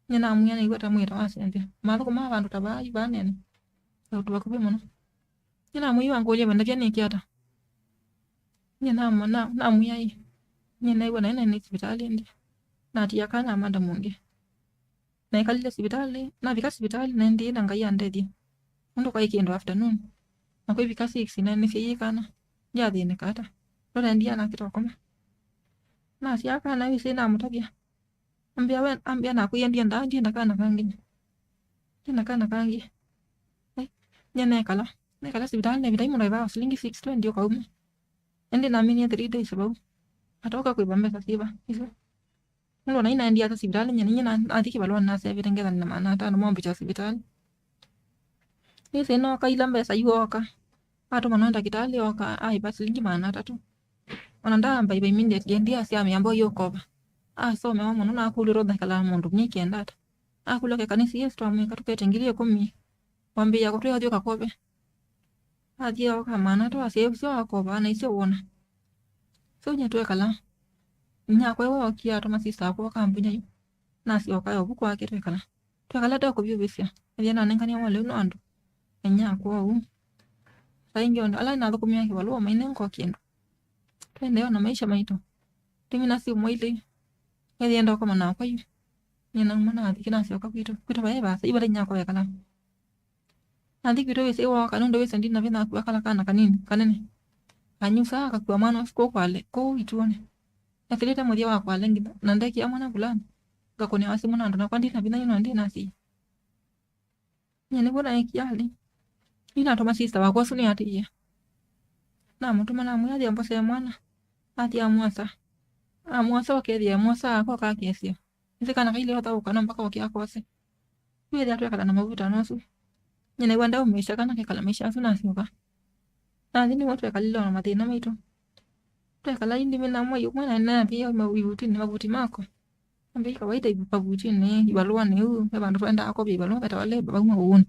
Nyie namwĩa nĩw'a ta mwĩta wasenzya. Mathũkũ ma vandũ ta vaa yu vanene. Kaũndũ vakuvĩ mũno. Nyie namwĩie angũlya vandavya nĩke ata. Nyie namwona, namwĩa ĩ. Nyie neĩw'a naĩ nĩ sivitalĩ ĩndĩ. Natia kana madam ũngĩ. Nekalile sivitalĩ, navika sivitalĩ, naendie na Ngai andethye. Nũndũ kwaĩ kĩndũ afternoon. Na kwĩvika six, naenĩsye yĩ kana, ndyathĩnĩka ata. Ndo naendie nakĩta ũkoma. Nasyaa kana wĩsĩ namũtavya. Ambĩa we, ambĩa nakwĩa ndienda, ndienda kana kangĩ. Ndienda kana kangĩ. Eh, nye nekala. Nekala sivitalĩ, na ĩvinda ĩmwe ndaĩvaa silingi six twenty ũkauma. Ĩndĩ naminie three days vau. Atoka kwĩva mbesa syĩva isu. Nũndũ ona inaendie ata sivitalĩ, nyie, nyie na-, nathi kĩvalũanĩ nasevĩte ngetha nĩ na maana atano mombĩkya sivitalĩ. Nĩsĩ nooka ila mbesa yu ooka. Atũmanwa nĩ ndakĩtalĩ ooka, aĩva silingi maana atatũ. Ona ndaamba ĩva immediately, ĩndĩ asya amĩamba ũyũkova. Asomewa mũno na akũlw'ĩtwe ũthekala mũndũ nĩkenda ata. Akũlya, "Keka nĩsiĩĩsĩ twamwĩka tũkete ngili ĩkũmi, wambĩĩa kũtwĩa ũthiĩ ũkakove." Athie oka maana tũ asyai ũsyo akova na isyo wona. So nyie twekala. Inyakwa wookie atũma sista akwa ũkambũnya yu. Nasyoka ovu kwake twekala. Twekala tekũvyũvĩsya. Ethĩa nanengania mwa lĩu no andũ. Inyakwa ũu. Saa ingĩ ũndũ ala nathũkũmĩa kĩvalũa mainenga o kĩndũ. Twaendeea na maisha maitũ. Ndimina syumwa ilĩ. Ethĩa ndakoma nakwa yu. Nyie nauma nathi kĩnasyoka kwitũ. Kwitũ vaĩ vasa. Ivala inyakwa wekala. Nathi kwitũ wĩsĩ wooka nũndũ wĩsĩ ndina vinya kua kala kana kanini, kanene. Kanyusaa kakua mwana ũsu kũu kwale, kũu ituonĩ. Ethĩlĩte mũthya wa kwale nginya, na ndekĩa mwana vulani. Ngakũnĩawa simũ na andũ nakwa ndina vinya yu no ndĩ nasiĩ. Nyie nĩw'o naekie ali. Yu natũma sista wakwa ũsu nĩatĩie. Namũtũma namwĩa athi ambosee mwana. Athi amwosa. Amwosa ũkethĩa mwosa akoka akesio. Nĩsĩ kana kailĩ ũthaũka no mpaka oke akose. Yu ethĩa twekala na mavuta nosu. Nyie nĩw'a ndaumĩsya kana kekala maisha asu nasyoka. Nathi nĩw'o twekalile ona mathĩna maitũ. Twekala indi mina mwai ũmwe na nambĩĩa uma ivutinĩ mavuti makwa. Nambĩĩa kawaida ivu- mavutinĩ, ivalũanĩ ũu, ve vandũ twendaa kũvya ivalũa vetawa leba vauma ũũnĩ.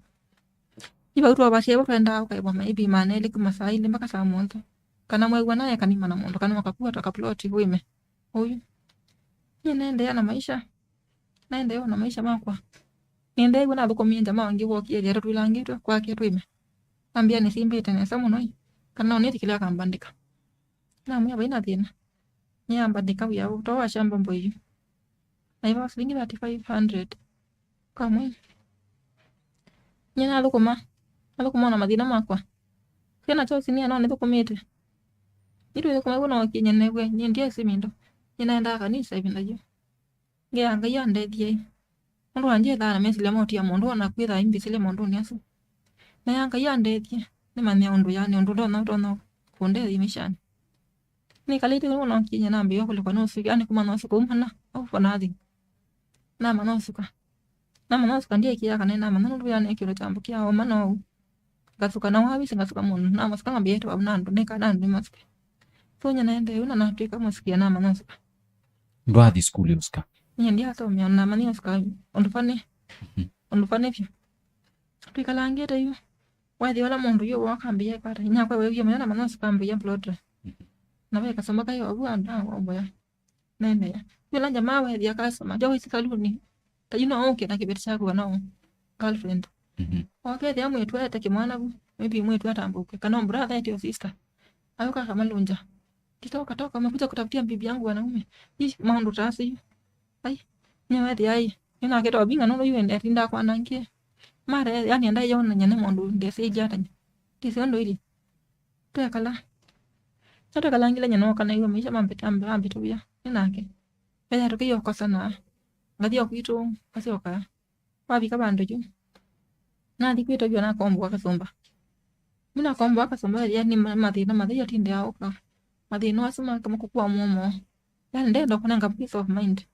Ivau twavasya vo twendaa ũkaĩvwa maybe maana elĩ kuma saa ilĩ mpaka saa mũonza. Kana mwew'a naye kanima na mũndũ kana ũkakua ta kapuloti wĩme. Ũyu. Nyie naendeea na maisha. Naendeea na maisha makwa. Nĩendeew'e nathũkũmie jamaa ũngĩ wookie ethĩa tũtwĩlangĩtwe kwake twĩme. Ambĩa nĩsimbĩte nesa mũno ĩ, kana no nĩtĩkĩle akambandĩka. Namwĩa vai na thĩna. Nĩambandĩka wĩa ũtoo wa shamba mboiyu. Naĩva silingi thirty-five hundred. Kamwe. Nyie nathũkũma. Nathũkũma ona mathĩna makwa. Syana syoo sinia no nĩthũkũmĩte. Nĩtwĩthũkũma w'o nookie nyie nĩw'e, nyie ndiesĩ mĩndo. Nyie naendaa kanisa ĩvinda yu. Ngea Ngai andethye. Nũndũ wa ndyĩthaa na mesilya ma ũtia mũndũ ona kwĩthaa imbĩsĩle maũndũnĩ asu. Na ya Ngai andethye, nĩmanye ũndũ yani ũndũ ndonya ũtonya kũndethya maishanĩ. Nĩkalĩte w'o nookie nyie nambĩĩa kũlĩkwa nĩ ũsuki, yani kũmanya ũsuka uma na, au for nothing. Namanya ũsuka. Namanya ũsuka ndiekĩaa kana namanya nũndũ yani kĩndũ kyambũkĩa o mana ũu. Ngasuka na wavisi ngasuka mũndũ. Namasuka ngambĩĩa ĩtwa na andũ, nĩkana andũ nĩmasuke. So nyie naendee ũu na natw'ĩka mũsuki na namanya ũsuka. Ndwathi sukulu ũsuka? Nyie ndiasomea, namanyie ũsuka ũndũ funny. Mhm. Ũndũ funny vyũ. Twikalangĩte yu. Wethi ũla mũndũ yu woka ambĩĩa kwata. Inyakwa wewie mũyo namanya ũsuka ambĩĩa plot. Mhm. Na ve kasomba kaĩ ovu andũ akomboya. Nendeea. Yũla jamaa wethĩa kasoma, ndio wĩsĩ saluni. Ta yu no ũke na kĩveti kyaku kana girlfriend. Mhm. Okethĩa mwĩtu ete kĩmwana vu, maybe mwĩtu atambũke, kana brother ete sister. Ayũka akamalũngya. Kitoka toka, umekuja kutafutia bibi yangu wanaume. Ih, maũndũ ta asu yu. Ai, nĩ wethĩa ai. Nĩ nake to binga nũndũ yu ende atinda kwanangie. Mara, yani enda yona nyane maũndũ ndesĩ ĩngĩ atanya. Ndĩsĩ ũndũ ili. Twekala. Na twekalangile nyie nooka naĩw'a maisha mambĩta- mambĩtũvya nĩ nake. Ethĩa tũkĩyokosana. Ngathi o kwitũ, ngasyoka. Wavika vandũ yu. Nathi kwitũ vyũ nakombwa kasũmba. Mi nakombwa kasũmba, yani ma- mathĩna mathei atindĩa ũka. Mathĩna asu make makũkua mũomo. Yani ndenda kũnenga peace of mind.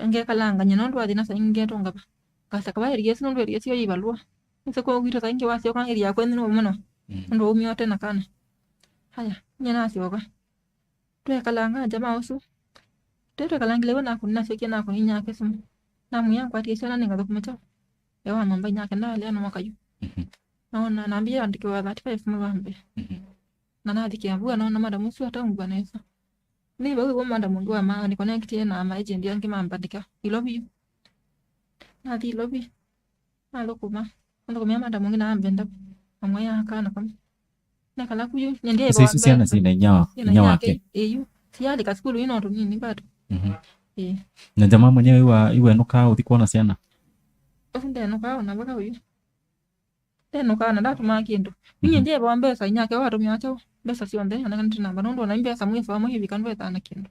Ngekalanga nyie nũndũ wa thĩna saa ingĩ ngetũnga va. Ngaseka va area ĩsu nũndũ area ĩsu yĩ ivalũa. Nĩsĩ kũu gwitũ saa ingĩ wasyoka area ya kwenyu nĩ mũno. Mm. Nũndũ waumie ũte na kana. Haya, nyie nasyoka. Twekalanga jamaa ũsu. Twe twekalangile we nakũni nasyokie nakũni nyake simu. Namwĩa ngwatie syana nĩngathũkũma kyaũ. Ewa nyũmba inyake ndalea no mwaka yu. Mhm. Naona nambia andĩkĩwa thirty-five mwei wa mbee. Mhm. Na nathi Kiambu, naona madam ũsu ataungua nesa. Nĩ vau ĩvo madam ũngĩ wa ma- nĩkonektie na maagent angĩ mambandĩka Nairobi yu. Nathi Nairobi. Nathũkũma. Nathũkũmĩa madam ũngĩ na ambenda. Amwe ya kana kamwe. Nekala kuyu, nyendie. Sasa isu syana syĩna inya wa- inya wake. Eyu. Sialika sukulu ino tũnini bado. Mhm. Eh. Na jamaa mwenyewe iwa- iwenũkaa ũthi kuona syana? Ũsu ndenũkaa ona mpaka ũyu. Ndenũkaa na ndatũmaa kĩndũ. Niĩ, mhm, ndyĩvaa mbesa inyake watũmĩa kyaũ? Mbesa syonthe, anakana namba, nũndũ ona mbesa mwĩso amwe ivika ndwethaa na kĩndũ.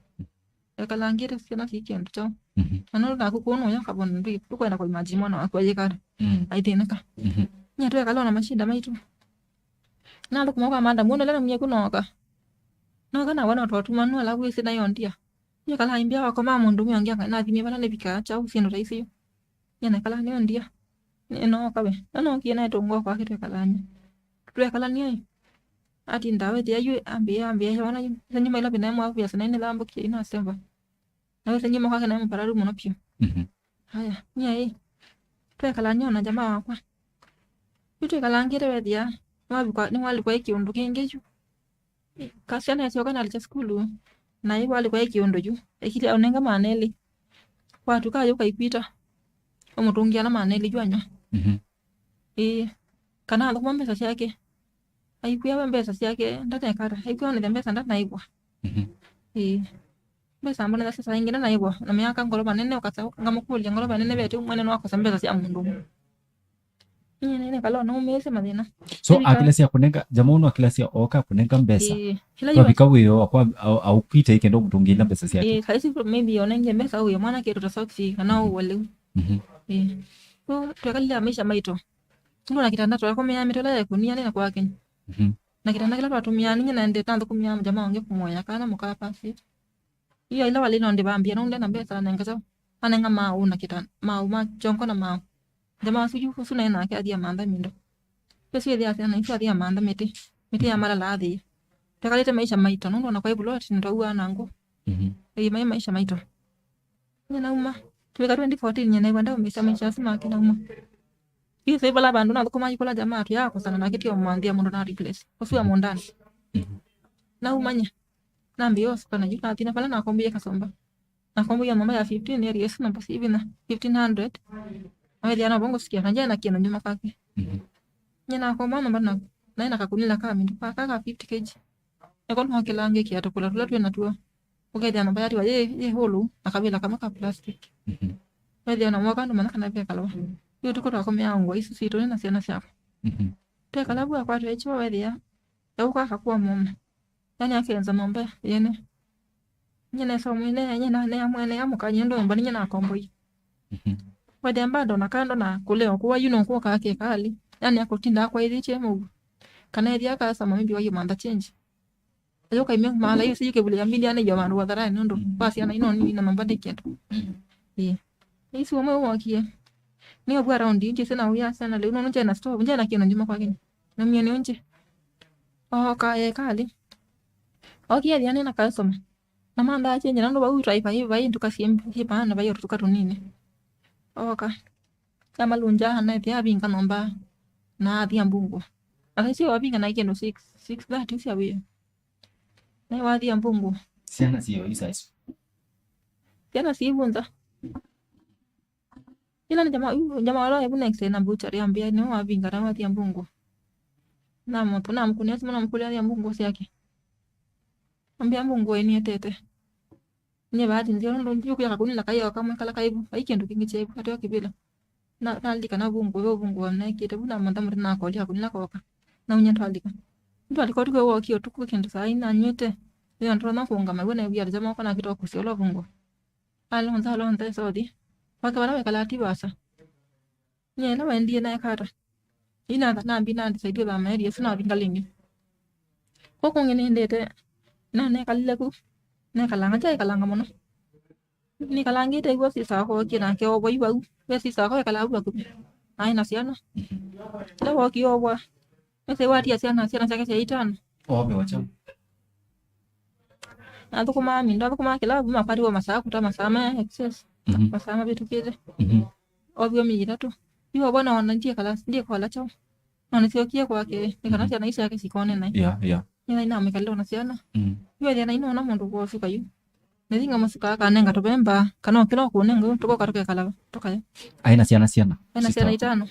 Ekalangĩte syana si kĩndũ kyaũ. Mhm. Na nũndũ naku kũũ nũya kavona ndũkwenda kũimagine mwana waku ayĩkata. Mm. Aithĩnĩka. Mhm. Nyie twekala na mashinda maitũ. Nathũkũma kwa madam, wona lena mnyeku nooka. Nooka na wana twatuma nũala wĩsĩ nayo ndia. Nyie kala imbia wakoma mũndũ ũmwe ũngĩ anga nathimie vala nĩvikaa kyaũ syĩndũ ta icio. Nyie nakala nĩyo ndia. Nĩ- nooka we. Na nookie naĩ tũngwa kwake twekalany'a. Twekalany'a ĩ. Atinda wethĩa yu ambĩa, ambĩa, wana yu. Sasa nyuma ila vina mwa vya sana nĩ lambũkie ina semba. Na wese nyuma kwake naĩ mũpararu mũno piũ. Mhm. Aya, nyie ĩ, twekala nyie na jamaa wakwa. Yu twĩkalangĩte wethĩa, nĩwavikwa, nĩwalikwa ĩ kĩũndũ kĩngĩ yu. Ka syana syoka nalĩkya sukulu, na ĩ walikwa ĩ kĩũndũ yu. Ekĩlya ũnenga maana elĩ. Watuka yu kaikwita. Ũmũtũngĩa na maana elĩ yu anywa. Mhm. Ĩĩ. Kana athũkũma mbesa syake. Aikwĩa we mbesa syake, ndanekata. Aikwĩa onethe mbesa ndanaĩvwa. Mhm. Ĩĩ. Mbesa mbonethasya saa ingĩ ndanaĩvwa. Na mĩaka ngolova nene ũkasa, ngamũkũlya ngolova nene vete mwene nwakosa mbesa sya mũndũ ũmwe. Nyie nĩnĩkala ũnaumĩĩsye mathĩna. So, nĩnĩka- akĩlasya kũnenga, jamaa ũno akĩlasya oka kũnenga mbesa. Ĩĩ. Kĩla yu- Twavika wĩoo akwa au-, aukwite ĩkenda ũmũtũngĩĩla mbesa syake. Ĩĩ, kaisi maybe onenge mbesa ũye mwana kĩndũ ta socks kana ũw'o lĩu. Mhm. Ĩĩ. So, twekalile maisha maito. Nũndũ na kĩtanda twakomea mĩtũla ya ĩkũnia nĩ na kwake. Mhm. Na kĩtanda kĩla twatũmĩaa ninye naendete nathũkũmĩa jamaa ũngĩ kũmũea kana mũkaa pasi. Iyo ila walĩ no ndĩvambia nũndũ na mbesa anenga kyaũ. Anenga maũ na kĩtanda, maũ ma kyongo na maũ. Jamaa ũsu yu, ũsu naĩ nake athia mantha mindo. Yesu ĩthĩa syana isu athia mantha mĩtĩ. Mĩtĩ ya malala athĩe. Twekalĩte maisha maito nũndũ ona kwaĩ buloti nĩtwauaa na ngũ. Mhm. Ĩĩ, maĩ maisha maito. Nye nauma. Twĩka twenty fourteen nye naĩwa ndaumĩsya maisha asu make nauma. Yu sĩ vala vandũ nathũkũma ikũla jamaa tũyakosana nake tio mwanzia mũndũ na replace. Ũsu wa mũndani. Mhm. Nauma nye. Nambia ũsuka na yu nathi na vala nakomboie kasomba. Nakomboie nyũmba ya fifteen area isu namba si vinya. Fifteen hundred. Nawethia na bongo sikia na jana kĩndũ nyuma kake. Mhm. Nye nakomba nyũmba na naĩ na kakunila ka mindu ka ka fifty K G. Eko no kĩla ngĩ kĩatũ kũla tũla twĩ natuo. Ũkethĩa na bayati wa yĩ, yĩ hũlũ, na kavĩla kamwe ka plastic. Mhm. Wethĩa na mwoka andũ mana kana vekalwa. Yu tuko twakomea ngwa isu sitũ na syana syakwa. Mhm. Twekala vua kwa twechiwa wethĩa. Yauka akakua mũma. Yani akenza nyũmba yene. Nye nesa mwene, nye na, ne amwene ya mũkanye ndo nyũmba ninye nakomboi. Mhm. Wethĩa bado na kando na kũleo kuwa yu no kuoka ake kali. Yani akutinda akwaithiche mũu. Kana ethia akasama mimbi wa yumantha change. Ayo kaime mala ĩsu yĩkĩvulĩa mbili ana iyo vandũ watharani nũndũ wa syana ino nini na mambande kĩndũ. Ĩĩ. Ĩsu ũmwe wokie. Nĩ ũvua raundi nje sena uya sana leo nũndũ njena store, njena kĩndũ njuma kwake. Na mie nĩ nje. Oka ye kali. Okie thiane na kasoma. Na manda chenje nũndũ vau taifa hii vai nduka siembi hii maana vai tuka tunini. Oka. Ya malunja na thia vinga nomba. Na athia mbungu. Na sio wavinga na kĩndũ six, six thirty sia wio. Naĩ wathia mbungu. Syana sio isa isu. Syana siivunza. Ila nĩ jamaa, yu jamaa wala ebu next na butcher ambia nĩ wavinga na wathia mbungu. Na moto na mkunia simu na mkulia athia mbungu syake. Ambia mbungu enietete. Nye bahati nzio nũndũ ndiũkwĩa kakunila kaĩ o kamwe kala kaivu, vai kĩndũ kĩngĩ kyaĩvu kateo kĩvĩla. Na nalika na vungu, ve vungu wa naĩkĩte vu namantha mũtĩ nakolya kakunila koka. Naunya twalika. Twalika ũtukũ wokie ũtukũ kĩndũ saa ina nywĩte. Ĩyo ndonya kũũngama w'o naĩw'ĩa ata moko nakĩta ũkũsya ũla vungu. Alonza, alonza, esothi. Wake vala wekala ti vasa. Nye ĩla waendie naeka ata? Yu natha nambi na decide ũthama area ĩsu nathi ngalĩnĩ. Kũu kũngĩ nĩendete, na nekalile ku, nekalanga, kyaĩkalanga mũno. Nĩkalangĩte ĩw'o sisa wakwa okie nake ovwa yu vau. Ve sisa wakwa ekalaa vu vakuvĩ. Aĩ na syana. Ĩla wokie ovwa, nĩsĩ watia syana, syana syake sya itano. Ovewa kyaũ? Athũkũmaa mindu, athũkũmaa kĩlavu, makwatiwe masaa kũta masaa ma excess. Mhm. Masaa mavĩtũkĩte. Mhm. Oviwe myei ĩtatũ. Yu ovwa naona ndiekala, ndiekala kyaũ. No nĩsyokie kwake, nĩ kana syana isu syake sikone naĩ. Yeah, yeah. Nĩ naĩ namwĩkalĩle ona syana. Mm. Yu ethĩa naĩ nona mũndũ kwosuka yu. Nĩthi ngamũsuka akanenga tũvemba, kana o kĩla ũkũnenga yu, tũkoka tũkekala tũkaya. Aĩ na syana syana? Aĩ na syana itano.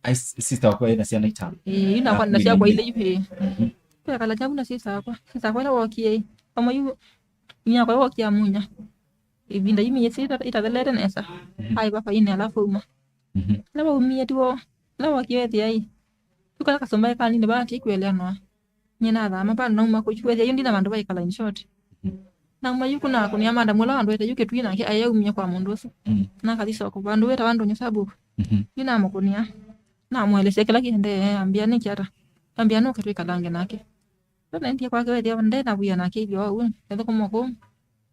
Ai, s-, sister wakwa aĩ na syana itano? Ĩĩ, yu nakwa na syakwa ilĩ yu, ĩĩ. Mhm. Twekala kyavu na sister wakwa. Sister wakwa ĩla wokie, ĩ, amwe yu, inyakwa wokie amunya. Ĩvinda yu myei ĩtathelete nesa. Mhm. Aĩ vaka ine alafu auma. Mhm. Ĩla waumie tiwo, ĩla wokie wethĩa ĩ. Yu kala kasomba ĩ kanini vaa ti kweleanwa. Nye nathama vandũ nauma kũu, wethĩa yu ndina vandũ vaikala in short. Mhm. Nauma yu kũnakũnĩa madam ũla wandwete yu Kĩtui nake aĩ aumie kwa mũndũ ũsu. Mm. Nakathi soko, vandũ wĩtawa Ndũnyũ Sabuku. Mhm. Yu namũkũnĩa. Namũelesya kĩla kĩendee, ambĩa nĩkĩ ata. Ambĩa nũke twĩkalange nake. Yu naendie kwake wethĩa nde na wia nake ithyo wau, ethũkũma kũu.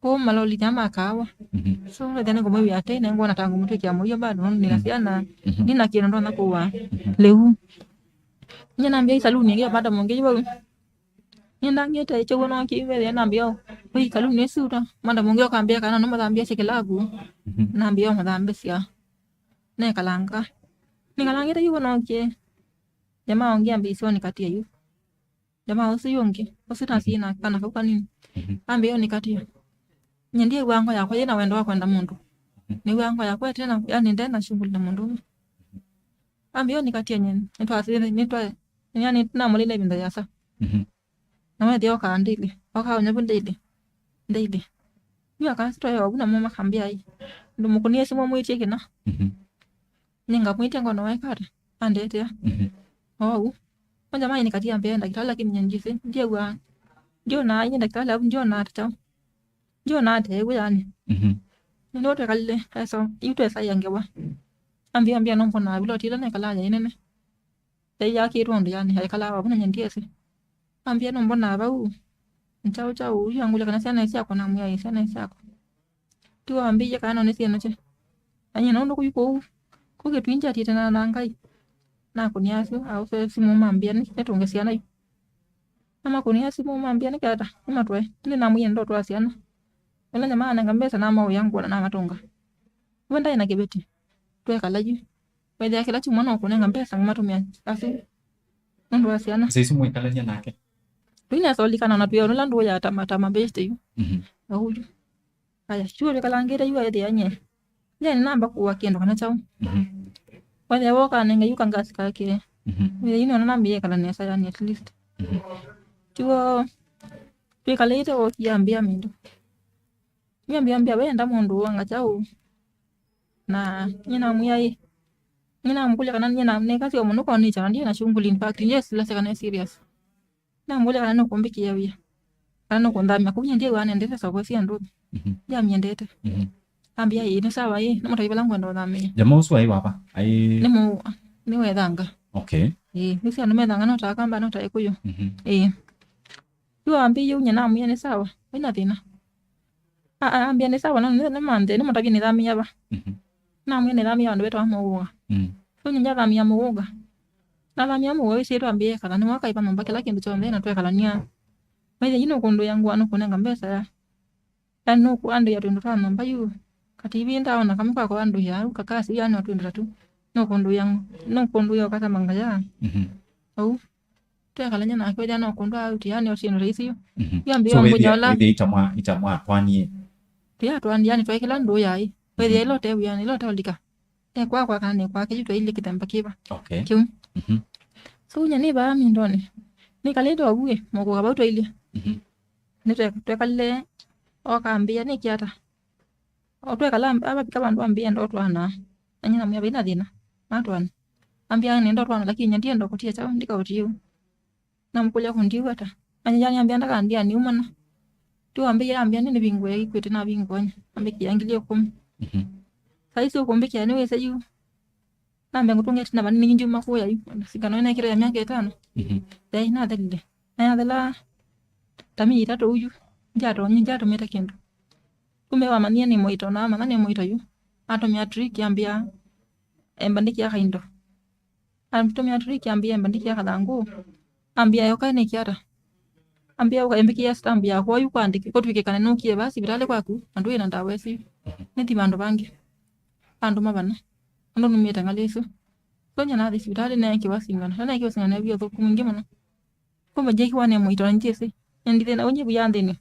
Kũu maloli aa ma kaawa. Mhm. So, wethĩa nĩngũmwĩw'a atĩ, nĩngwona ta ngũmũtw'ĩkĩa mũio bado, nũndũ nĩna syana, mhm, ndina kĩndũ ndonya kũwa. Mhm. Lĩu. Nye nambĩa ĩ saluni ĩngĩ ya madam ũngĩ yu vau. Nĩndangĩte kyow'o no kĩwethĩa nambĩa, "Wĩ saluni ĩsu ta." Madam ũngĩ ũkambĩa kana nũmũthambĩasye kĩlavu. Mhm. Nambĩa ũmũthambĩsya. nekalanga. Nĩkalangĩte yu wona ũkĩe. Jamaa ũngĩ ambĩĩsya ũnĩkatia yu. Jamaa ũsu yu ũngĩ, ũsu nasii na kana kau kanini. Mhm. Ambĩĩa ũnĩkatia. Nye ndiew'aa ngoo yakwa yĩna wendo wa kwenda mũndũ. Mhm. Nĩw'aa ngoo yakwa ĩtena, yani ndena shughuli na mũndũ ũmwe. Ambĩĩa ũnĩkatia nye, nĩtwasĩ, nĩtwa, yani namũlĩle ĩvinda yasa. Mhm. Na wethĩa okaa daily, okaa ũnyavu daily, daily. Yu akasitwae ovu namo makambĩa ai. Ndũmũkũnie simũ mwĩtie kĩna. Mhm. Nĩngamwĩtya ngono waĩkata, andetea. Mhm. Oou. Onja maĩ nĩkatia mbee ndakĩtalĩ lakini nye ndyĩsĩ, ndyew'aa. Ndyonaa nye ndakĩtalĩ avu ndyonaa ta kyaũ. Ndyonaa ta ewu yani. Mhm. Nĩndĩo twekalile, eso, yu twesaĩa ngewa. Ambĩa, ambĩa nombonaa viloti ĩla nekalaa yaĩ nene. Yaĩ yakĩtwe ũndũ yani, yaĩkalaa vau na nye ndyĩsĩ. Ambĩa nombonaa vau. Nĩ kyaũ kyaũ, yu angũlya kana syana syakwa, namwĩa ĩ syana syakwa. Ti wambĩie kana none syĩno kye. Anyie na ũndũ kũyu kũu, kũu kĩtwinji atĩte na, na Ngai. Nakũnia asu, aũsũe simũ mambĩa nĩ, nĩtũnge syana yu. Namakũnia simũ mambĩa nĩ kata, nĩmatwae. Nĩ namwĩie ndotwaa syana. Ĩla nyamanenga mbesa namaũya ngũa na namatũnga. We ndaĩ na kĩveti. Twekala yu. Wethĩa kĩla kyumwa no kũnenga mbesa ngamatũmĩa asu. Nũndũ wa syana. Saisu mwĩkalany'a nake. Tũinesa ũlikana na twĩona ũla ndũũ ya tama, tama best yu. Mhm. Au yu. Aya, chuo lĩkalangĩte yu aethĩa nye. Nye nĩnamba kũwa kĩndũ kana kyaũ. Mhm. Wethĩa woka anenge yu kangasi kake. Mhm. Wethĩa yu nona nambĩĩe kala nesa yani at least. Mhm. Chuo twĩkalĩte wokie ambĩa mĩndũ. Nyambĩambĩa we enda mũndũ wanga kyaũ. Na nyie namwĩa ĩ. Nyie namũkũlya kana nyie na nĩkasya mũno kwa nature na ndiye na shughuli in fact ndiye silase kana serious. Namũkũlya kana nũkũmbĩkĩa wĩa. Kana nũkũnthamya kũu nyie ndiye wanendete soko cia ndũthi. Mhm. Ndiamyendete. Mhm. Ambĩa ĩ nĩ sawa ĩ nĩ mũtai vala ngwenda ũthamĩe. Jamaa ũsu aĩ wava? Aĩ nĩ mũ nĩ wethanga. Okay. Ĩ nĩ sia nĩ methanga no ta kamba no ta ĩkũyũ. Mhm. Ĩ. Yu ambĩie ũnyie namwĩa nĩ sawa, wĩna thĩna. A- a- Ambĩa nĩ sawa, no nĩ nĩ manthe, nĩ mũtavye nĩthamĩa va. Mhm. Namwĩa nĩthamĩa vandũ vetawa Mũũga. Mm. So nyie ndyathamĩa Mũũga. Nathamĩa Mũũga wĩsĩ twambĩie katha nĩwe akaiva nyũmba kĩla kĩndũ kyonthe na twekalania. Maithe yu nũkũndũĩa ngũa nũkũnenga mbesa ya. Yani nũkũandũĩa twĩndũ twa nyũmba yu. Kativi ndaona kamwe kwa kũandũĩa au kakasi yani o twĩndũ tatu. Nũkũndũĩa nũkũndũĩa ũkasamanga ya. Mhm. Au. Twekalany'a nake wĩthĩa no kũndũ aũti yani o syĩndũ ta isu yu. Mhm. Yu ambĩĩa so wĩthĩa ũmũnyola wĩthĩa itamwa itamwa twanie. Tũyatwani yani twaĩ kĩla ndũũ yaĩ wĩthĩa ĩla ũte wĩanĩ ĩla ũte ũlika ekwakwa kana nĩ kwake yu twailyĩ kĩthemba kĩva. Okay. Kĩu. Mhm. So unya nĩ vaa mindonĩ nĩkalĩte ovuĩ mũkũka vau twailyĩ. Mhm. Nĩtwekalile okambĩa nĩkĩ ata. O twekala avavika vandũ ambĩa enda ũtwana na nyina mwĩa vaina thĩna matwana. Ambĩa nenda ũtwana lakini ndienda ũkũtie kyaũ ndikaũtie ũu. Namũkũlya kũndiu ata. Anyanya nĩambĩa ndakandĩa niumana. Tiwambĩie ambĩa nĩ nĩvingũe ikwĩte navingũanya ambĩkĩa ngili ĩkũmi. Mhm. Saisi ũkũmbĩkĩa nĩwĩse yu. Nambe ngũtũngĩte na vanini ngiuma kũya yu. Singano ĩnekĩre ya myaka ĩtano. Mhm. Yaĩ nathelile. Nayathela ta mĩi ĩtatũ ũyu. Njatonyi njatumĩte kĩndũ. Kumbe wamanyie nĩ mũito na amanya nĩ mũito yu. Atũmĩa trick ambĩa embandĩkĩa kaindo. Atũmĩa trick ambĩa embandĩkĩa kathangũ. Ambĩa yoka nĩkĩ ata. Ambĩa ũka embĩkĩa stamp yakwa yu kwandĩke kũtwĩkĩkane nũkie va sivitalĩ kwaku na ndũĩ na ndawa ĩsu. Nĩthi vandũ vangĩ. Andũ mavana. Andũ numĩte ngalĩ ĩsu. Sonya nathi sivitalĩ neekiwa singano. Na neekiwa singano ya ũthũku mwingĩ mũno. Kumbe njekiwa nĩ mũito na ndyĩsĩ. Nĩndithĩna ũnyivu ya nthĩnĩ.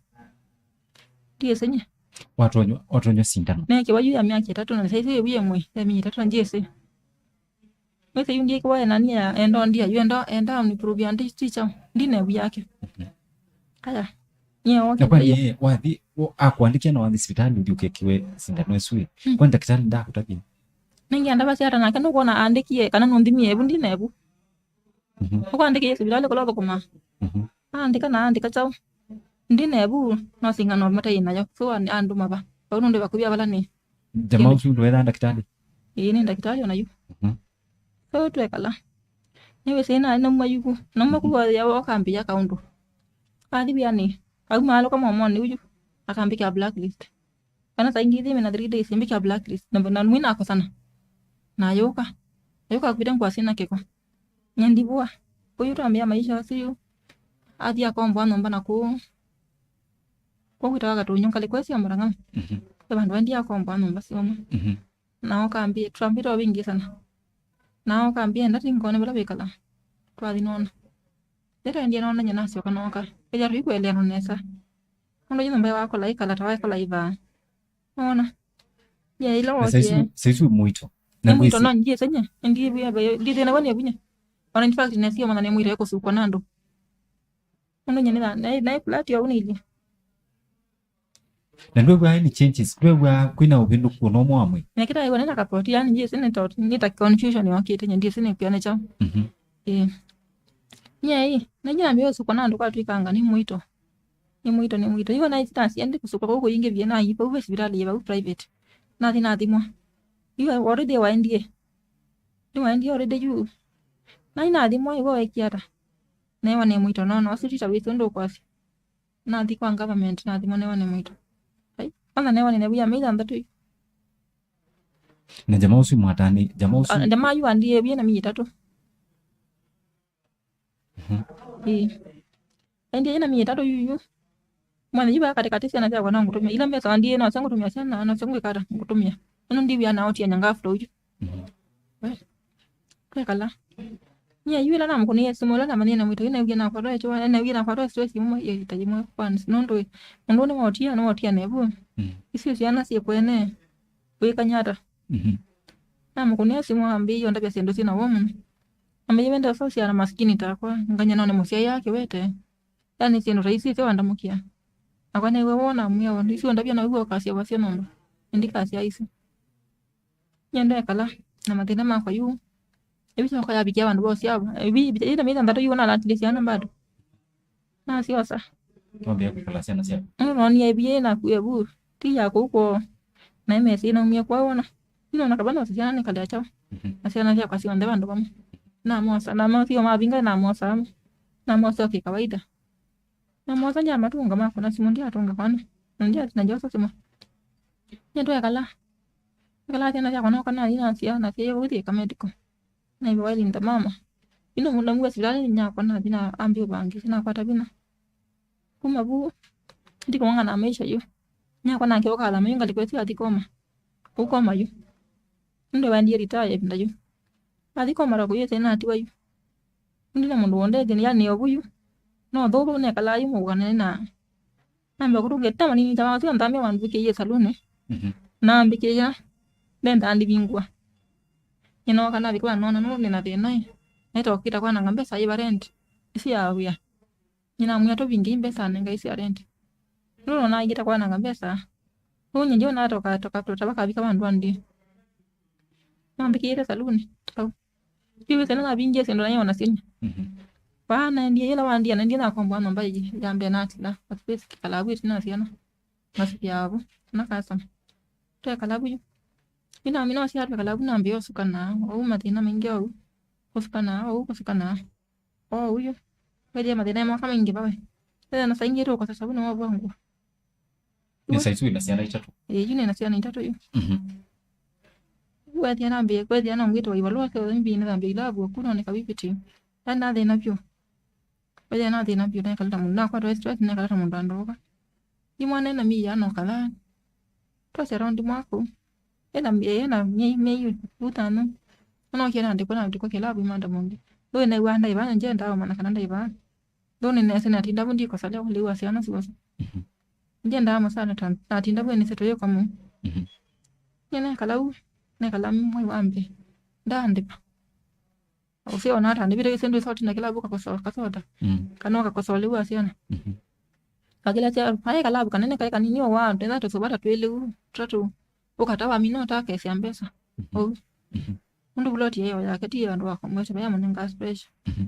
Ndyĩsĩ nye. Watonywa watonywa sindano. Neekiwa yu ya myaka ĩtatũ na saizi ĩvu yĩmwe ya myei ĩtatũ na ndyĩsĩ. Wĩsĩ yu ndyĩkiwa enania enda ndia yu enda enda ni prove ya ndi ticha. Ndine ĩvu yake. Mhm. Aya. Nye na kwani okĩte yeye wathi wo- akwandĩkia na wathi sivitali ũthi ũkekiwe sindano ĩsu ĩ. Mm. Kwani ndakitali ndakũtavia? Nĩngĩenda vasiata nake nũkwona andĩkie kana nũnthimie ĩvu ndine ĩvu. Mhm. Ũkwandĩkĩie sivitalĩ kũla ũthũkũmaa. Mhm. Aandĩka na aandĩka kyaũ. Ndine vu no singano mataĩ nayo. So an- andũ mava. Vau nũndũ vakuvia vala nĩ. Jamaa ũsu ndwetha ndakitali? Ĩĩ nĩ ndakitali ona yu. Mhm. So twekala. Nĩwĩsĩ na nauma yuku. Nauma kuwa ya wakambia kaũndũ. Athi vianĩ. Auma alũka momoni uyu. Akambĩkĩa blacklist. Kana saa ingĩ ithimi na three days imbĩkĩa blacklist. Na na mwina akosana. Na ayũka. Ayũka akuvite ngwasi na kĩko. Nyie ndivua. Ũyu twambĩa maisha asu yu. Athi akomboa nyũmba na kũu. Kũu kwĩtawa Katũnyũ ngalĩko ĩsu ya Mũrang'a. Mhm. Ve vandũ endie akomboa nyũmba syũmwe. Mhm. Na ũkambĩa, twambĩte ũvĩngĩsana. Na ũkambĩa, "Enda tũikone vala wĩkalaa." Twathi noona. Nĩtwaendie noona nyie nasyoka nooka. Ethĩa tũikũeleanwa nesa. Nũndũ nyie nyũmba ya wakola ĩkala ta wakola ĩvaa. Nona? Ye ĩla na saisu wookie. Saisu wĩ mũito. Nĩ na mũito, ndwĩsĩ no ndiĩsĩ nye. Ndiĩvia, ndiĩthĩnaw'a nĩ vinya. Ona in fact, nesie manya nĩ mũito ekũsukwa na andũ. Nũndũ nye nĩ na, na, na flat yo ũnĩilyĩ. Na ndwĩw'aa any changes, ndwĩw'aa kwĩna ũvĩndũku ona ũmwe wa mwĩĩ? Nĩkĩtaĩwa nĩ na kapoti, yani ndiĩsĩ nĩ ta, nĩ ta confusion yokĩte, nye ndiĩsĩ nĩ kwĩana kyaũ. Mhm. Ĩĩ. Nye ĩ, na nyie nambĩĩa ũsukwa na andũ kwatw'ĩkanga nĩ mũito. Nĩ mũito, nĩ mũito. Yu ona ĩtina siendi kũsukwa kũu kũingĩvie na ipa, vau sivitalĩ yĩ vau private. Nathi nathimwa. Yu already waendie. Nĩwaendie already yu. Na inathimwa ĩwe wekie ata? Newa nĩ mũito, nona, ũsu ti ta wĩsĩ ũndũ ũkwasya. Nathi kwa government, nathimwa newa nĩ mũito. Ai, kwanza newa nĩ nevu ya mĩi thanthatũ yu. Na jamaa ũsu mwatani, jamaa ũsu. Ah, jamaa yu andie bie na mĩi ĩtatũ. Mhm. Ĩĩ. Endie na mĩi ĩtatũ yu yu. Mwana yu vaa katĩkatĩ syana syakwa no ngũtũmĩa. Ila mbesa andie nasyo ngũtũmĩa syana, nasyo ngwĩka ata ngũtũmĩa. Ĩno ndiw'ĩa na otia nyanga after uyu. Mhm. We. Twekala. Nyie yu ĩla namũkũnĩie simũ, ĩla namanyie na mwĩto, ĩnew'ie nakwatwa ĩkyo, ĩnew'ie nakwatwa stress yĩmwe, ĩta yĩmwe kwanza. Nũndũ ĩ, mũndũ nĩ wotia, nĩ wotia nevu. Mm. Isu syana syĩ kwene, wĩkany'a ata? Mhm. Namũkũnĩa simũ, ambĩĩie ũndavya syĩndũ syĩ na woo mũno. Ambĩĩie, "Wenda sosya na masikini takwa, ngany'a no nĩ mũsyai akĩwete." Yani syĩndũ ta isu ĩsĩ wandamũkĩa. Nakwa nĩw'e woo namwĩa ũndũ isu ũndavya no iw'o ũkasya wasya nyũmba. Ĩndĩ kasya isu. Nyie ndekala na mathĩna makwa yu. Ĩvi syakwa yavikia vandũ va ũsyao. Ĩvi, ĩvi, ĩna mĩthanthatũ yu nalatile syana bado. Nasyosa. Twambĩĩa kwĩkala syana syaku. Nonie ĩvi yĩ naku evu. Ti ya kũu kwoo. Na ĩmesi naumie kwao wona. Nĩnona kava nosa syana nĩkalea kyaũ. Mhm. Na syana syakwa syonthe vandũ vamwe. Namosa, na masio mavinga namosa amwe. Namosa o kĩkawaida. Namosa ndyamatũnga makwa na simũ ndyatũnga kwana. Na ndyathi na njosa simũ. Nĩtwekala. Ekala syana syakwa noka nathi nasya, nasya vau Thika Medical. Naĩva waĩlinda mama. Ino mũndũ namua sivitalĩ nyakwa nathi na ambĩa ũvangĩsya nakwata vinya. Kuma vu, ndikũng'ang'ana na maisha yu. Nyakwa nake ũkala mayu ngalĩko ĩsu athi koma. Ũkoma yu. Nũndũ waendie retire ĩvinda yu. Athi koma ta kũyĩsĩ natiwa yu. Ndina mũndũ wondethya, yani nĩ ovu yu. No thũvu nekalaa yu mũukanene na nambĩa kũtũngĩa ta manini ta masu nthambia wandũkĩie saluni. Mhm. Nambĩkĩia ndendaa ndivingũa. Nĩnooka navika nona nũndũ nĩ na thĩna ĩ. Naĩta ũkĩta kwananga mbesa ĩva rent. Ĩsu ya wĩa. Nĩnamwĩa tũvinge mbesa nenga ĩsu ya rent. Nũndũ naĩta kwananga mbesa. Ũu nyingi natoka toka tota vakavika vandũ andĩ. Nambĩkĩĩte saluni. Kau. Yu wĩsĩ nĩnavingie syĩndũ naĩ ona syĩnya. Mhm. Vaa naendie, yĩla wandia, naendie nakomboa nyũmba ĩngĩ ya mbee natila. At least kĩkala vu ĩtina syana. Masukĩa vu. Na customer. Twekala vu yu. Yu nami nosia twekala vu nambĩĩa ũsukanaa. Ou mathĩna maingĩ ou. Kũsukanaa, ou kũsukanaa. Ou yu. Wethĩa mathĩna moka maingĩ vawe. Ethĩa na saingĩ tũkosa savuni wa vua nguo. Nĩ saizi wĩna syana itatũ? Ĩĩ, yu nĩna syana itatũ yu. Mhm. Wethĩa nambĩĩa, kwethĩa no ngwĩtwa ivalũa syo mbi nĩthambia ilavu aku noneka wĩvĩtĩ. Yaani nathĩna vyũ. Wethĩa nathĩna vyũ, nekala ta mũndũ, nakwatwa stress, nekala ta mũndũ andooka. Yu mwana ena mĩi yana ũkathaa. Twasya raundi mwaku. Ena, ena myei, myei ũtano. Anokie naandĩkwa, naandĩkwa kĩlavu imanda mũngĩ. Ndũĩ naĩw'aa ndaĩvaa, njendaa ũmanya kana ndaĩvaa. Ndũnĩ nesa natinda vu ndikosa leo kũlĩwa syana syosa. Mhm. Njendaa mũsala ta natinda vu nĩse tũyĩkwa mũu. Mhm. Nĩnekala u, nekala mwai wa mbee. Ndaandĩva. Ũseo nata ndĩvĩte kĩsĩ ndwĩsa ũtinda kĩlavu ũkakosa kasota. Mm. Kana ũkakosa ũlĩwa syana. Mhm. Akĩla sya, aĩ kalavu kanene kaĩ kanini o wa, twetha tũsũvata twĩlĩ u, tũtatũ. Ũkatawa mina ũtakesya mbesa. Mhm. Ũu. Mhm. Nũndũ vuloti ĩyo yake ti ya andũ akomete, vaya mũnenga special. Mhm.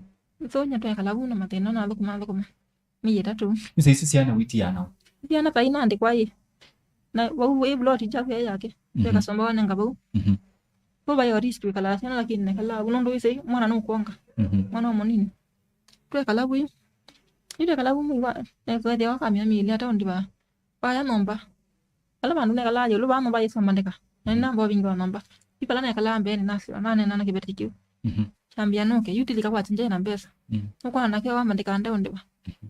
So, nyie twekala vu na mathĩna na athũkũma, athũkũma. Mĩi ĩtatũ. Nĩ saizi syana wĩtiana? Syana vai naandĩkwa ĩ. Na vau ĩ vuloti kyaku ĩ yake. Mhm. Ve kasomba wanenga vau. Mhm. Vau vai o risk wĩkalaa syana, lakini nekala vu nũndũ wĩsĩ mwana nũkwonga. Mhm. Mwana o mũnini. Twekala vu ĩ. Ĩ twekala vu mwei wa, nekwethĩa wakamia mĩili ata ũndi vaa. Vaya nyũmba. Vala vandũ nekalaa ĩũlũ vaa nyũmba yĩsoma ndeka. Na nĩnamba ũvingi wa nyũmba. Yu vala nekalaa mbee nĩnasĩwa, naneena na kĩveti kĩu. Mhm. Kyambĩa nũke, yu tilika kwati nje na mbesa. Mm. Nũkwana nake wamba ndĩkande ũndĩva. Mhm.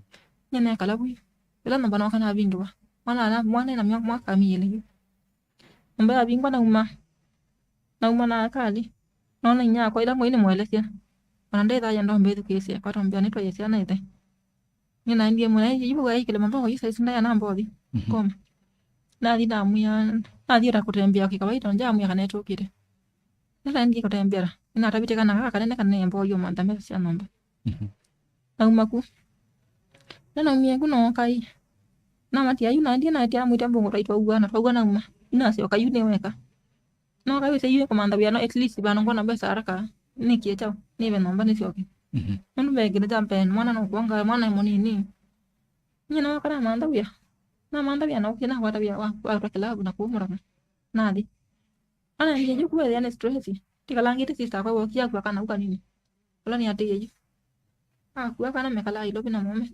Nye nekala vu yu. Ĩla nyũmba nooka navingĩwa. Mwana ana, mwana ena mya-, mwaka mĩĩlĩ yu. Nyũmba yavingwa nauma. Nauma na akali. Nona inyakwa ĩla ngũĩ nĩmũelesya. Ona ndethaya ndombĩthukĩĩsya, kwatombea nĩtwaĩe syana ĩthe. Nĩnaendie mũno, yu aikĩle mamboko yu saisi ndaya na mbothi. Mhm. Koma. Nathi ndamwĩa, nathi ota kũtembea kĩkawaida, nja amwĩa kana etũkĩte. Nĩnaendie kũtembea, nĩnatavĩte kana kaka kanene kanene mboyo mantha mbesa sya nyũmba. Mhm. Nauma ku. Nanaumie ku nookai. Namatia yu naendie natia mwĩta mbũngũ twaitwaua na twaua nauma. Nasyoka yu nĩweka. No kawĩsĩ yu kũmantha wĩa no at least vandũ ngona mbesa haraka nĩkie kyaũ nĩve nyũmba nĩsyoke. Mhm. Nũndũ mbee kĩndũ kya mbee mwana nũkwonga mwana e mũnini. Nyie nooka namantha wĩa. Namantha wĩa na ũkĩ nakwata wĩa wa kwatwa kĩlavu na kũũ mũrama. Nathi. Ana nje yu kuethĩa nĩ stress. Tikalangĩte sister kwa wokia kwa kana uka nini. Ũla nĩatĩĩe yu. Akua kana mekalaa Nairobi na mũũme.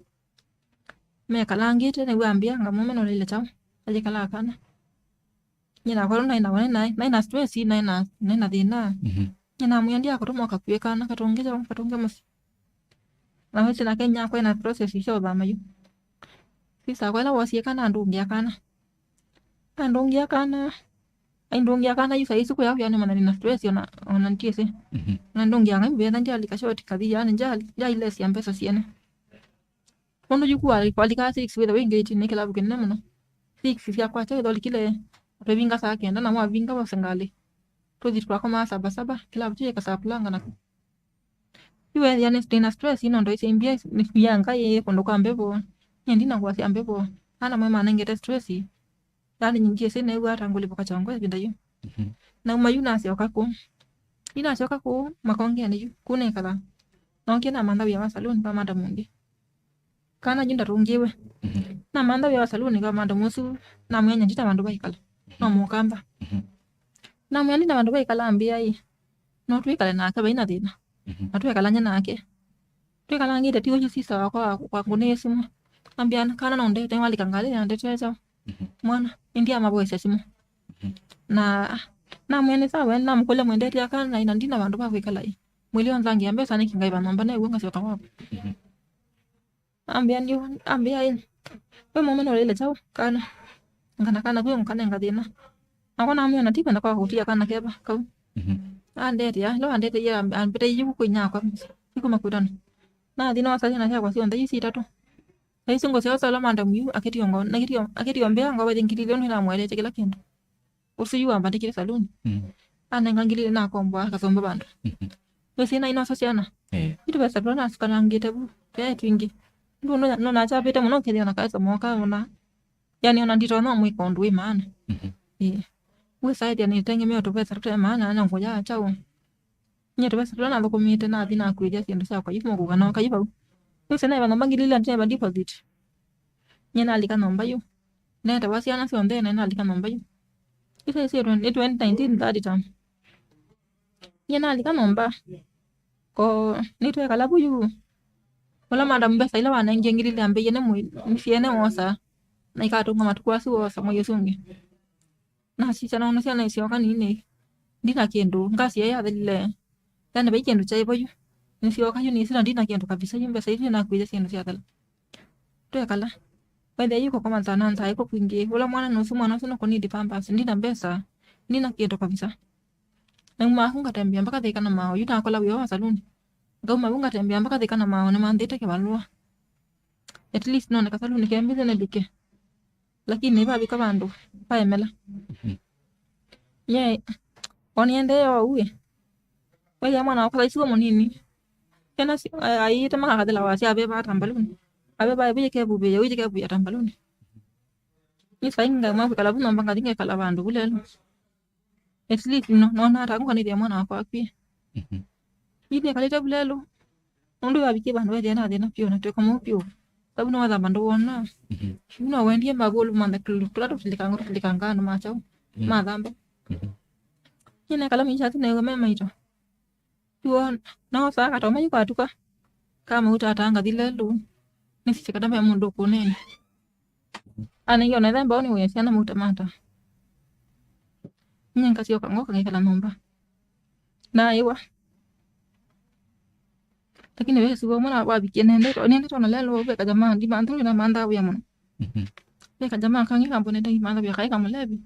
Mekalangĩte nĩw'o ambĩa anga mũũme nũlĩle kyaũ. Ayĩkalaa kana. Nyie nakwa naĩ na, naĩ na, naĩ na stress, naĩ na, naĩ na thĩna. Mhm. Nyie namwĩa ndiakũtũma ũkakue kana katũnge kyaũ, katũnge mũsyĩ. Na wĩsĩ nake nyakwa ena process sya ũthama yu. Sister kwa ĩla wosie kana andũngĩa kana. Andũngĩa kana. Aindũngĩa kana yu saisi kũya kũya nĩmanya nĩna stress ona, ona ntiĩsĩ. Mhm. Na ndũngĩa ngai mbetha ndyalika short kathi yani njali, ndyailesia mbesa siene. Nũndũ yu kuwa kwalika six wĩtha wĩ ngĩti nĩ kĩlavu kĩnene mũno. Six sya kwakya wĩtha ũlikile twĩvinga saa kenda na mwavinga vose ngalĩ. Tũthi twakomaa saba saba kĩlavu kĩyĩka saa kulanga naku. Yu weethĩa nĩ, ndĩ na stress ino ndo isyaimbia nĩkuya ngai kũndũ kwa mbevo. Nyie ndina ngũa sya mbevo. Ana mwe manengete stress. Yani nyingĩ ĩsĩ neew'a ata ngũlĩvũka kyongo ĩvinda yu. Mhm. Nauma yu nasyoka kũu. Yu nasyoka kũu makongeni yu. Kũu nĩkala. Nookie namantha wĩa wa saluni kwa madam ũngĩ. Kana yu ndatũngĩwe. Mhm. Namantha wĩa wa saluni kwa madam ũsu. Namwĩa nyie ndina vandũ vaikala. No mũkamba. Mhm. Namwĩa ndina vandũ vaikala ambĩa ĩ. No twĩkale nake vaina thĩna. Mhm. Na twekalany'a nake. Twĩkalangĩte ti ũyu sisa wakwa wa, wa ngũnĩe simũ. Ambĩa kana no ndete walika ngalĩ na ndete kyaũ. Mhm. Mwana, ĩndĩ amavoesya simũ. Mhm. Na namwĩa nĩ sawa, namũkũlya mwendete aka na ina ndina vandũ va kwĩkala ĩ. Mwĩlĩ onthangia mbesa nĩkĩ ngaiva nyũmba new'o ngasyoka waku. Mhm. Ambĩa ndio, ambĩa ĩ. We mũũme nũlĩle kyaũ kana. Ngana kana kwĩ ngũkanenga thĩna. Nakwa namwĩa na ti kwenda kwa kũtia kana keva kau. Mhm. Andete ya, lo andete ya, ambete yu kwĩnyakwa. Ikuma kwĩtana. Nathi nosa syana syakwa syonthe isi itatũ. Aisi ngũsyosa ũla madam yu akĩtio ngo, nakĩtio, akĩtio mbea ngo vathingĩlile ũndũ namwelete kĩla kĩndũ. Ũsu yu wambandĩkĩte saluni. Mm. Anenga ngili nakomboa akasomba vandũ. Mhm. Wĩsĩ na inosa syana. Eh. Ituvesa tũla nasukanangĩte vu. Twaĩ twingĩ. Ndu no, no nachapĩte mũno kĩthĩa na kaesa moka ona. Yani ona nditonya mwĩka ũndũ wĩ maana. Mhm. Eh. Wĩsaĩthya nĩtengemeo tũvesa tũte maana na ngũya kyaũ. Nyie tũvesa tũla nathũkũmĩte nathi nakwĩthya syĩndũ syakwa yu mũkuka noka yu vau. Wĩsĩ naĩva nyũmba ngili ila ndinaiva deposit. Nyie nalika nyũmba yu. Neetawa syana syonthe na nalika nyũmba yu. Ĩsa ĩsĩ nĩ twenty nineteen third term. Nyie nalika nyũmba. Ko nĩtwekala vu yu. Ũla madam mbesa ila wanengie ngili ila ambĩie nĩ mwĩ-, nĩ siene wosa. Na ikatũnga matukũ asu wosa mwei ũsu ũngĩ. Nasisya naona syana isyoka nini. Ndina kĩndũ, ngasi yaĩ yathelile. Yani vai kĩndũ kyaĩ vo yu. Nĩsyoka yu nĩsĩ na ndina kĩndũ kabisa yu mbesa isu nakwĩthya syĩndũ syathela. Twekala. Wethĩa yu kũkoma nzaa na nzaa ĩkũ kwingĩ. Ũla mwana nũsu mwana ũsu nũkũnidi pampers. Ndina mbesa. Ndina kĩndũ kabisa. Nauma aku ngatembea mpaka Thĩka na Mao. Yu nakola wĩa wa saluni. Ngauma vu ngatembea mpaka Thĩka na Mao nĩmanthĩte kĩvalũa. At least none kasaluni kembĩthĩ nĩlike. Lakini vavika vandũ vaemela. Mhm. Nye, oniendee oue. Weya mwana wakwa thaisi wa mũnini. Kena si-, a-, aiĩte makakathela wasya aveva tambaluni. Aveva evu yĩkevuvĩĩa, ũyĩkevuvĩa tambaluni. Nĩ sai ngaima kwĩkala vu nyũmba ngathi ngekala vandũ vu lelũ. At least no, nona ata ngũkanĩthĩa mwana wakwa akwie. Mhm. Ĩndĩ ekalĩte vu lelũ. Nũndũ wavikie vandũ wethĩa na thĩna vyũ na twĩka mũu vyũ. Sabu nĩwathamba ndũwona. Mhm. Yu no wendie mavũlũ manthe tũlũ tũla tũtilikangaa tũtilikangaa andũ ma kyaũ. Mm. Mathamba. Mhm. Nyie nekala maisha asu new'a me maito. Yu no saa katoma yu kwatuka. Kamauta atangathile lũ. Nĩsisye kana ve mũndũ ũkũnene. Anenge ona ĩthe mbao nĩwĩa syana mauta mata. Nyie ngasyoka ngoka ngekala nyũmba. Naĩwa. Lakini ve siku ũmwe na wavikie nendete, nendete ona lelo ve kajamaa, ndimantha na mantha wĩa mũno. Mhm. Ve kajamaa kangĩ kambonete ndimantha wĩa kaĩ kamũlevi.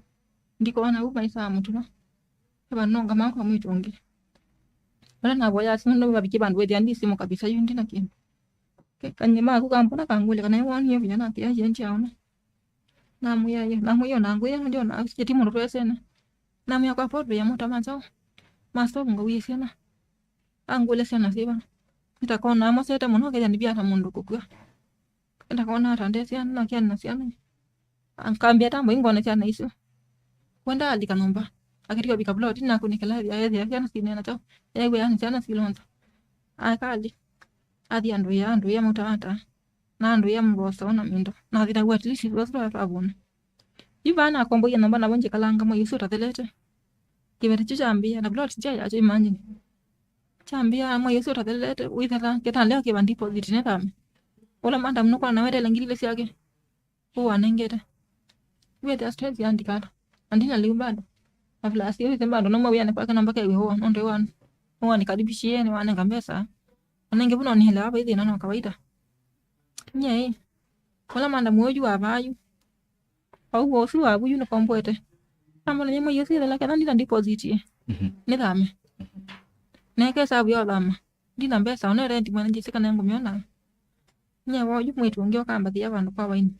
Ndikona u maisa mũtulo. Ĩvanonga makwa mwĩtũ ũngĩ. Ũla navoya simu nũvavikie vandũ wethĩa ndi simu kabisa yu ndina kĩndũ. Ke-, kanyĩma aku kambona kangũlya kana nĩwonie vinya nakĩa yĩe ndyaona. Namwĩa ĩĩ, namwĩa ona ngwĩa ndyona, ĩti mũndũ twesene. Namwĩa kwa photo ya mũta macho. Masovu ngauie syana. Angũlya syana syĩva. Nĩtakona amosete mũno, kethĩa nĩvia ta mũndũ kũkw'a. Nĩtakona ata nde syana, nakĩa na syana. Akambĩa tambo ingone syana isu. Wenda alika nyũmba. Akĩtĩka vika plot, nakũnĩkĩla ethĩa syana sinena chao. Ewe yani syana silonza. Akali. Athi andũ ya, andũ ya mũtata. Na andũ ya mũvosa ona mindo. Na thina at least isu twavona. Yu vana akomboie nyũmba navo njikalanga mwei ũsu ũtathelete. Kĩveti kyu kyambĩa, na plot kya yacho, imagine. Kyambĩa mwei ũsu ũtathelete, wĩthela, kĩtandeo kĩva deposit nĩ thame. Ũla madam nũkwana wetele ngili ilĩ syake. Ũũ wanengete. Wĩthĩa stress yandikata. Na ndina lĩu bado. Na plus wĩthĩa bado no mawĩane kwake no mpaka iwe ũũ, nũndũ ĩwa, ũũ wanikaribishie, nĩwanenga mbesa. Anenge vuno nihelewa vai thĩna no kawaida. Nye, ũla madam ũyu wa vayu. Au ũsu wavu yu nĩkomboete. Amona nyamũ iyo syĩthela ketha ndina deposit ye. Mhm. Nĩthame. Neke savu ya ũthama. Ndina mbesa, ona rent mwana njĩsĩ kana ngũmĩona. Nyewa ũyu mwĩtu ũngĩ ũkambathia vandũ kwa waini.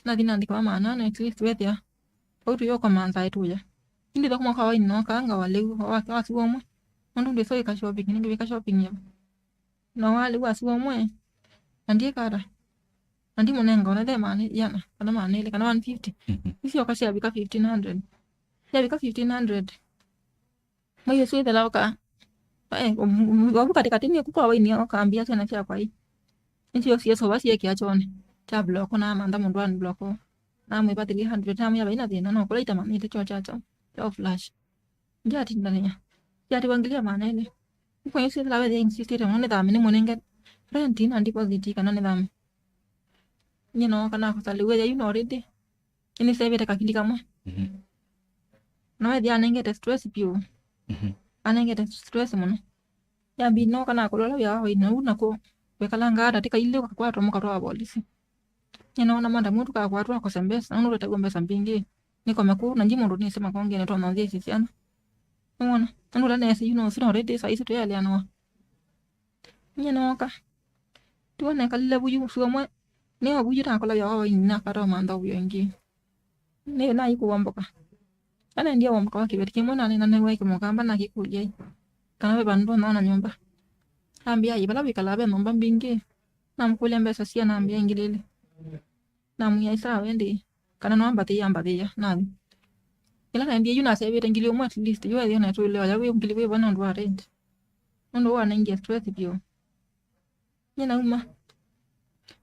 Nathi nandĩkawa maana nane at least wethĩa. Vau tũyokoma nzaĩ tũya. Indi thũkũma kwa waini nokaa ngawa lĩu, wa, wa, wasiwa ũmwe. Nũndũ ndwĩsa wĩka shopping, nĩngĩ wĩka shopping ya. Na walĩ wasu ũmwe, na ndiĩkata, na ndimũnenga ona the maana iana, kana maana elĩ, kana one fifty. Mhm. Isyoka syavika fifteen hundred. Syavika fifteen hundred. Mwei ũsu ĩthela ũka, eh, um, um, wavu katĩkatĩ nĩ kũkwa waini ũkambia syana syakwa ii. Nĩsyo siesova siekĩa kyone. Kya block, namantha mũndũ wa block. Namwĩva three hundred, namwĩa vaina thĩna, no kũla itamanĩte kyo kyakyo, kyo flash. Ndyatindania. Ndyatiwa ngili ya maana elĩ. Ũkwĩa syĩthĩla wethĩa insistĩte mũno nĩthame nĩmũnenge rent na deposit kana nĩthame. Nyie nooka nakosa lĩu wethĩa yu no already. Nĩnĩsevĩte kakili kamwe. Mhm. Na wethĩa anengete stress vyũ. Mhm. Anengete stress mũno. Yambi nooka nakũlola wĩa wa waini ũu naku. Wekalanga ata tĩkailĩ ũkakwatwa mũkatwa wa polisi. Nĩnoona madam ũyũ tũkakwatwa akose mbesa, nũndũ ũtetagwa mbesa mbingĩ. Nĩkome kũu, na nji mũndũ nĩsĩ makongeni twanonzia isi syana. Nĩwona? Nũndũ ũla neesĩ yu no sino already saa ici twĩaleanĩwa. Nyie nooka. Tiwa nekalile vuyu ũsu ũmwe, nĩo vuyu nakola wĩa wa waini nakata ũmantha ũvyo ĩngĩ. Nĩ naĩ kũvomboka. Anaendie womboka wa kĩveti kĩmwe nanena nĩwe kĩmũkamba nakĩkũlya ĩ, kana ve vandũ ndonya ona nyũmba. Ambĩa ĩ, vala wĩkalaa ve nyũmba mbingĩ? Namũkũlya mbesa siana, ambĩa ngili ilĩ. Namwĩa ĩ sawa ĩndĩ, kana no ambathĩĩa, ambathĩĩa, nathi. Ĩla naendie yu nasevĩte ngili ũmwe at least, yu ethĩa netũĩle oya wĩ ngili wĩva nũndũ wa rent. Nũndũ wanengie stress vyũ. Nyie nauma.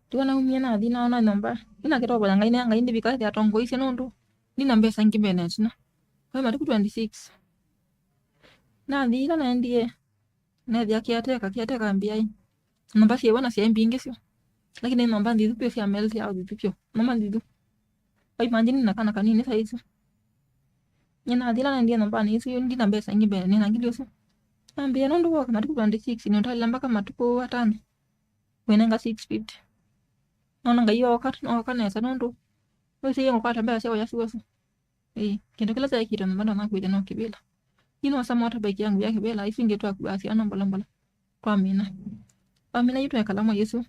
Tiwa naumie nathi naona nyũmba. Ina kĩtovo ya Ngai, na Ngai ndivika ĩthĩa atongoisye nũndũ ndina mbesa ingĩ mbene ĩtina. Kwa matukũ twenty-six. Nathi ĩla naendie, nethĩa kĩateka, kĩateka ambĩa ĩ, nyũmba syĩwa na syaĩ mbingĩ syo. Lakini nyũmba nthithu vyũ sya melt ya ũthithu vyũ. Nyũmba nthithu. Wa imagine na kana kanini saa isu. Nyie nathi ĩla naendie nyũmbanĩ ĩsu, yu ndina mbesa ingĩ mbene, nĩna ngili ũsu. Ambĩa nũndũ woka matukũ twenty-six, nĩũtalila mpaka matukũ atano. Wĩnenga six fifty. Nona Ngai ooka, ooka nesa nũndũ wĩsĩie ngũkwata mbesa sya ũya syũsũ. Ĩĩ, kĩndũ kĩla kyaĩkĩte nyũmba ndonya kwĩthĩa no kĩvĩla. Yu noosa motorbike yangu ya kĩvĩla, isu ingĩ twakuaa syana mbola mbola. Twamina. Twamina yu twekala mwei ũsu.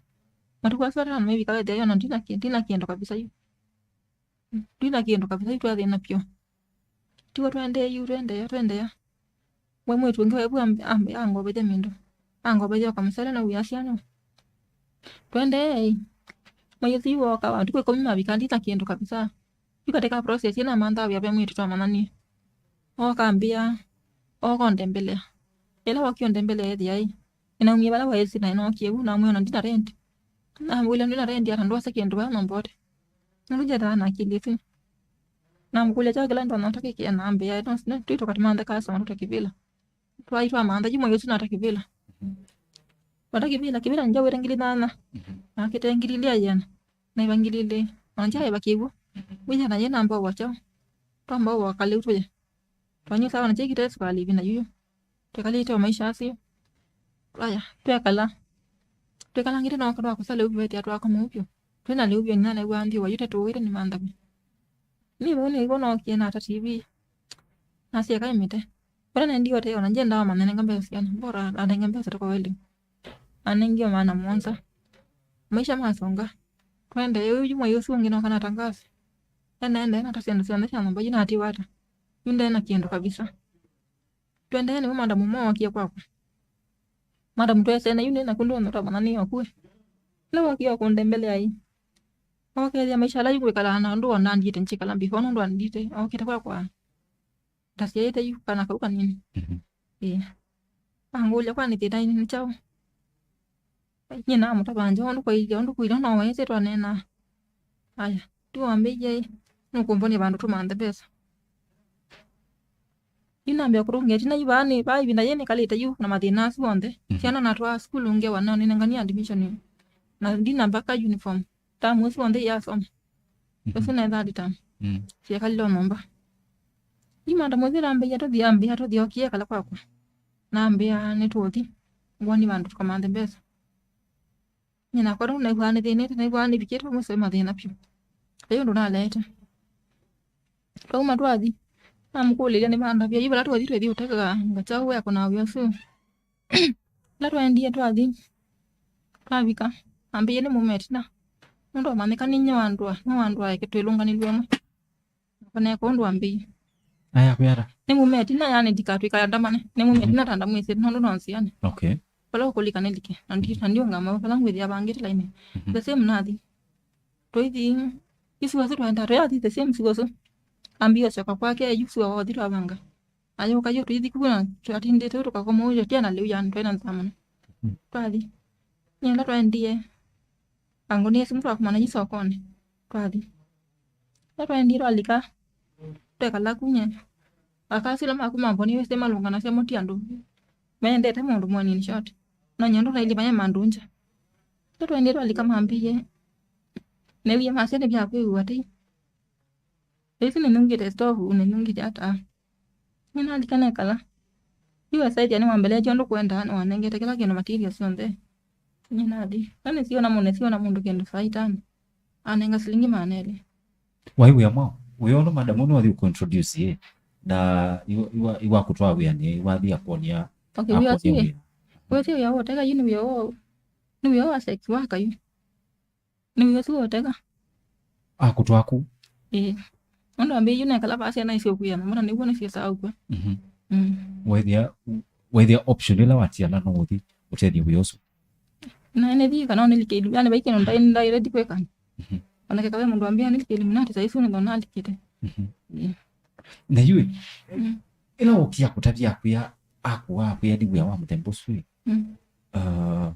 Matukũ asu atano mevika wethĩa yu ona ndina kĩ-, ndina kĩndũ kabisa yu. Ndina kĩndũ kabisa yu twathĩna vyũ. Tiwa twaendee yu, twendeea, twendeea. We mwĩĩtu ũngĩ wevu am-, am-, angovethya mĩndũ. Angovethya ũkamũsele na wĩa syana. Twendeei. Mwei ũsu yu wooka, matukũ ĩkũmi mavika, ndina kĩndũ kabisa. Yu katika process ĩna mantha wĩa ve mwĩĩtu twamanyanie. Ooka ambĩa, ooka ũndembelea. Ĩla wokie ũndembelea ethĩa ĩ, nĩnaumie vala waĩsĩ na nookie vu, namwĩa ona ndina rent. Namwĩla ndina rent ata ndwasa kĩndũ vaa nyũmba ũte. Nũndũ njethaa na akili ĩsu. Namũkũlya kyaũ kĩla ndonya ũtakĩkĩa na ambĩa, no, no, twĩ tũkatimanthe kasa matũte kĩvĩla. Twaĩ twamantha yu mwei ũsu nata kĩvĩla. Wata kĩvĩla, kĩvĩla nĩnjawĩte ngili nyanya. Mhm. Nakĩte ngili ilĩ ya yĩana. Naiva ngili ilĩ. Ona njaĩva kĩw'ũ. Wĩya na yĩna mbaũa kyaũ. Twambaũa kalĩu tũye. Twanyusaa ona kyai kĩte sukali ĩvinda yĩu. Twekalĩte o maisha asu. Aya, twekala. Twekalangĩte na wakati wa kũsa lĩu vyũ, wethĩa twakoma ũu vyũ. Twĩ na lĩu vyũ, nĩnanew'aa nthĩ wa yu tatũwĩte nĩ manthavi. Nĩ vau nĩvo nookie nata T V. Nasyeka ĩmĩte. Vala naendie ũtee, ona njendaa manyane nga mbesa syana, bora anenge mbesa tũkoweli. Anengie maana mũonza. Maisha masonga. Twende, yu mwai ũsu ũngĩ noka natangasi. Enaende nata syĩndũ syonthe sya nyũmba yu natiwa ata. Yu ndena kĩndũ kabisa. Twendee nĩwe madam ũmwe wokie kwakwa. Madam twesene yu nĩ naku ndũona twamanya nĩ wakue. Nĩ wokie kũndembelea ĩ. Okethĩa maisha ala yu kwĩkala na ũndũ wona ndiĩte nchikala before nũndũ andite okĩte kwakwa. Ndasyaĩte yu kana kau kanini. Mhm. Ĩĩ. Angũlya kwani thĩna nĩ kyaũ? Nyie namũtavangya ũndũ kwailye, ũndũ kwilye no wese twaneenaa. Aya, tu wambĩie ĩ, nũkũmbonia vandũ tũmanthe mbesa. Yu nambĩa kũtũngĩa ĩtina yu vaa nĩ, vaa ĩvinda yĩĩ nĩkalĩte yu na mathĩna asu onthe. Mhm. Syana natwaa sukulu ngewa nao nĩnenganie admission. Na ndina mbaka uniform. Tamu ĩsu onthe iyasoma. Mhm. Ũsu ne third term. Mm. Syekalile o nyũmba. Yu madam ũsu nambĩie tũthi, ambĩa tũthi okie kala kwakwa. Nambĩa nĩtũthi. Ngwoni vandũ tũkamanthe mbesa. Nyie nakwa rĩu naĩw'aa nĩthĩnĩte, naĩw'aa nĩvikĩte mwiso wa mathĩna vyũ. Vai ũndũ naleete. Twauma twathi, namũkũlĩlya nĩvandavya, yu vala twathi twĩthi ũteka ngakyaũ wĩa kũna wĩa ũsu. Vala twaendie twathi, twavika, ambĩie nĩ mũme ĩtina. Nũndũ amanyĩka nĩ nyie wandũa, nĩ wandũa eke twĩlũnganĩlw'e ĩmwe. Nakwa neeka ũndũ ambĩie. Aya kwĩata? Nĩ mũme ĩtina, yani ndikatwĩka ndamane. Nĩ mũme ĩtina ta ndamwĩsĩ, nũndũ no nziani. Okay. Vala ũkũlika nĩlike. Na ndi, na ndiũngama, vala ngwĩthĩa vangĩte laini. Mhm. The same nathi. Twaithi, isuo asu twaenda, twathi the same suo asu. Ambĩie ũsyoka kwake, yu suo wathi twavanga. Ayũka yu tũithi kũu na twatindĩte ũu tũkakoma ũu, tũtiana lĩu yani, twaĩ na nzaa mũno. Mhm. Twathi. Nyenda twaendie. Angũnĩe simu twakũmana yu sokonĩ. Twathi. Ĩla twaendie twalika, twekala ku nyie. Akasila maku mamboni wĩsĩ malũnganasya mo ti andũ. Mendete mũndũ mweni, in short. No nyie ũndũ nailye manye mandũ nja. Ĩla twaendie twalika mambĩie. Newie masya nĩvyakwĩw'a tei. Ĩsu nĩnungĩte stovu, nĩnungĩte ata. Nĩnalika nekala. Yu asaithya nĩwambeleetye ũndũ kwendaa, nĩwanengete kĩla kĩndũ material syonthe. Nĩnathi. Na nĩsiona mũndũ, nĩsiona mũndũ kĩndũ saa itano. Anenga silingi maana elĩ. Wai wĩa mwaũ? Wĩa ũndũ madam ũnĩ wathi ũkũintroduce ĩ, na iwa, iwa, iwakũtwaa wĩanĩ, iwathi akwony'a, okay, wĩa akwony'a ũsu ĩ, wĩa. Wĩa ũsu wĩa woteka yu nĩ wĩa wa, nĩ wĩa wa sex worker yu. Nĩ wĩa ũsu woteka. Akũtwaa kũu? Ĩĩ. Ũndũ ambĩie yu nekala vaa syana isyokwĩa na mwana nĩw'o nĩsyĩsaa ũkw'a. Mhm. Mm. Wethĩa, wethĩa option ĩla watiana no ũthi ũtethye wĩa ũsu? Na nĩthi kana nĩlike Illuminati, yani vai kĩndũ ndaĩ, ndaĩ ready kwĩka. Mhm. Ona keka ve mũndũ ambĩa nĩlike Illuminati, saa isu nĩtho nalikĩte. Mhm. Ĩĩ. Na yu, mm, ĩla ũkia kũtavya akwĩa, akũa akwĩa nĩ wĩa wa mũthemba ũsu ĩ? Mm. Uh,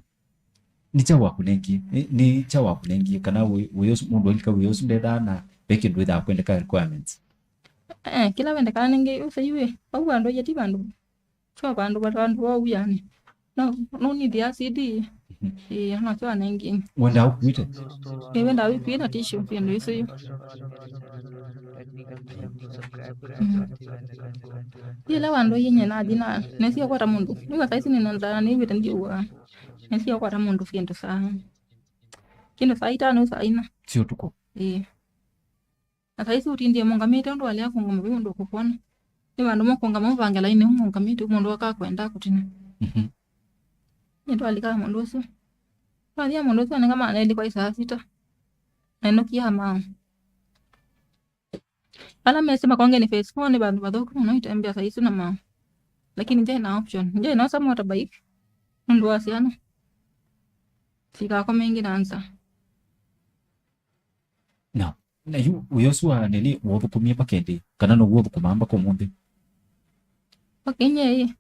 nĩ kya wakũnengie, nĩ, nĩ kya wakũnengie, kana wĩ, wĩ ũsu, mũndũ alika wĩ ũsu ndethaa na ve kĩndũ ĩthaa kwendeka requirements? Eh, kĩla wendekaa nĩngĩ ũsei wĩ, vau vandũ yeti vandũ. Sio vandũ va, vandũ vau yani. No, no need ya C D. Mhm. Ĩĩ, no sio anengi. Wenda ũkuĩte? Ĩĩ, wenda ũkuĩte na tissue, kĩndũ isu yu. Mm. Yĩla wandũ yenye nathi na, nesie kwata mũndũ. Nĩwa saisi nĩ nonza na nĩwĩte ndiũa. Nesie kwata mũndũ kĩndũ saa. Kĩndũ saa itano, saa ina. Si ũtukũ? Ĩĩ. Na saisi ũtindie mũngamĩte ũndũ walea kũngama vau ũndũ ũkũkwona. Nĩ vandũ mokũngama mũvange laini ũmũngamĩte mũndũ akakwenda kũtina. Mhm. Nĩtwalika mũndũ ũsu. Twathia mũndũ ũsu anenga maana elĩ kwa isaa sita. Na ĩnũkia mao. Ala mesĩ Makongeni phase four nĩ vandũ vathũku mũno itembea saa isu na mao. Lakini njaĩ na option. Njaĩ nosa motorbike. Nũndũ wa syana. Sikakome ĩngĩ na nza. Na, na yu, wĩa ũsu wa nini ũũthũkũmie mpaka ĩndĩ, kana now'o ũthũkũmaa mpaka ũmũnthĩ? Okay, nye ĩ.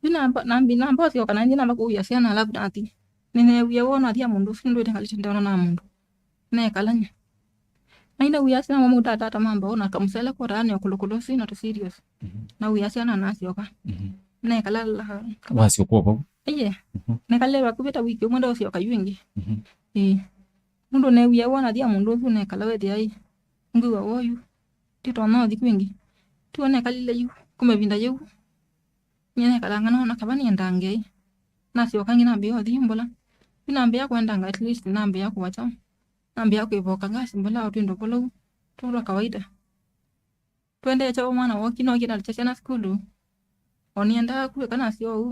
Yu namba, nambi, namba ũsyoka na nthĩ namba kũwĩa syana alafu nathi. Nĩneewie wona athia mũndũ ũsu ndwĩte ngalĩte ndeona na mũndũ. Nekala nye. Na ina wĩa syana mamwe tata mamba ona kamũsele kwa tani ũkũlũkũlũ ũsu na tũ serious. Mhm. Na wĩa syana nasyoka. Mhm. Nekala la. Wasyoka vau? Ĩye. Mhm. Nekala vakuvĩ ta wiki ũmwe ndaũsyoka yu ĩngĩ. Mhm. Ĩĩ. Nũndũ neewie wona athia mũndũ ũsu nekala wethĩa ĩ, ngwĩw'a woyu, nditonya ũthi kwĩngĩ. Tiwe nekalile yu, kuma ĩvinda yĩu, nyie nekalanga nona kava nĩendaa Ngai. Nasyoka ĩngĩ nambĩĩa ũthi mbũla. Yu nambĩĩa kwendanga at least, nambĩĩa kũwata. Nambĩĩa kwĩvoka ngasi mbũla o twĩndũ mbũla u, tũndũ twa kawaida. Twendee kyaũ mwana woki no kĩnalĩkya syana sukulu. O nĩendaa kwĩka nasyo ũu.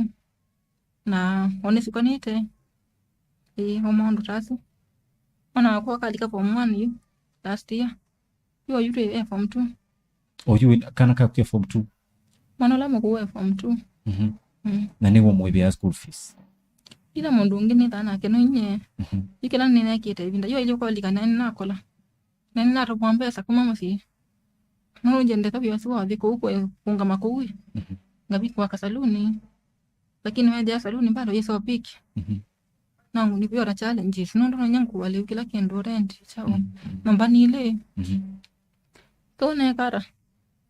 Na o nĩsukanĩte. Ĩĩ, o maũndũ ta asu. Mwana wakwa akalika form one yu last year. Yu oyu twĩ e form two. Oyu wĩ-, kana kaku ke form two? Mwana ũla mũkũũ e form two. Mhm. Mm. Na nĩwe ũmũĩvĩa school fees? Ila mũndũ ũngĩ nĩthaa nake no inyie. Mhm. Yu kĩla nĩnekĩte ĩvinda yu ailye ũkolika nani nakola. Na nĩnatũmwa mbesa kuma mũsyĩ. No njendete wĩa ũsu wa ũthi kũu kwe-, kũngama kũu ĩ. Mhm. Ngavi kwaka saluni. Lakini wethĩa saluni bado yĩ so big. Mhm. No nĩkwĩona challenges. Nũndũ no nginya ngũa lĩu kĩla kĩndũ rent, chao. Mhm. Nyũmba nĩ ilĩ. Mhm. So nekata.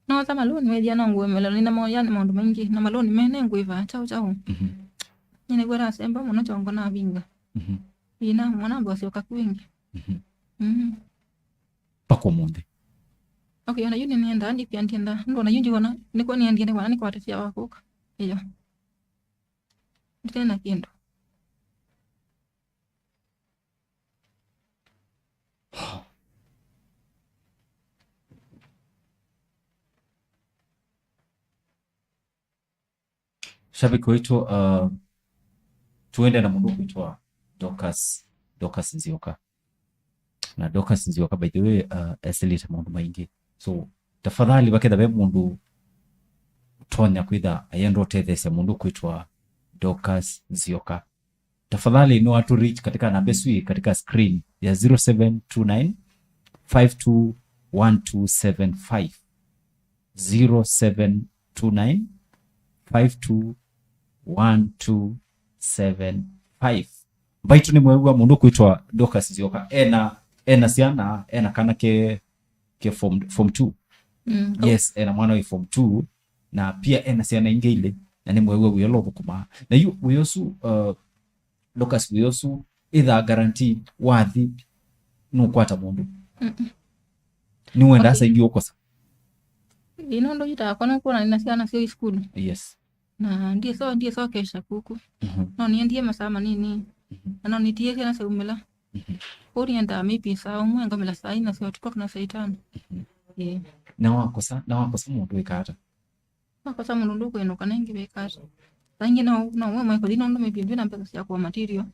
Nosa maloni wethĩa no ngũemelwa nĩ namo yani maũndũ maingĩ. Na maloni mene ngwĩva chao chao. Mhm. Nyie nĩkwĩra asemba mũno chongo navinga. Mhm. Ina mwana ngwasyoka kwingĩ. Mhm. Mhm. Mpaka ũmũnthĩ. Okay, ona yu nĩnĩendaa ndipia ndienda. Ndona yu ndiona nĩkwa nĩendie nĩkwa nĩkwatĩsya wakũka. Iyo. Nditena kĩndũ. Shabiki wetu, uh, tuende na mũndũ kwĩtwa Dorcas, Dorcas Nzioka. Na Dorcas Nzioka, by the way, uh, esilĩte maũndũ maingĩ. So, tafadhali, vaketha ve mũndũ ũtonya kwĩtha ayenda ũtetheesya mũndũ kwĩtwa Dorcas Nzioka, tafadhali no atu reach katika namba ĩsu ĩ katika screen ya zero seven two nine, five two one two seven five. Zero seven two nine, five two one two seven five. Mbaitũ nĩmwew'a mũndũ kwĩtwa Dorcas Nzioka. Ena, ena syana, ena kana ke, ke form, form two. Mm. Yes, ena mwana wĩ form two. Na pia ena syana ingĩ ilĩ. Na nĩmwew'a wĩa ũla ũthũkũmaa. Na yu wĩa ũsu, uh, Dorcas, wĩa ũsu, ĩthaa guarantee wathi nũkwata mũndũ? Mm-mm. Nĩwenda Okay. Saingi ũkosa? Ĩ, nũndũ yu takwa nũkwona nĩna syana syĩ sukulu. Yes. Na ndiĩso-, ndiĩsokesha kuku. Mhm. No nĩendie masaa manini. Mhm. Na no nĩtie syana syaumĩla. Mhm. Kũu nĩendaa maybe saa ũmwe ngamĩla saa ina sya ũtukũ kana saa itano. Mhm. Ĩĩ. Na wakosa, na wakosa mũndũ wĩka ata? Wakosa mũndũ ndũkwĩnũka na ĩngĩ wĩka ata? Saa ingĩ no, no we mwekũthi nũndũ maybe ndwĩ na mbesa sya kũa material.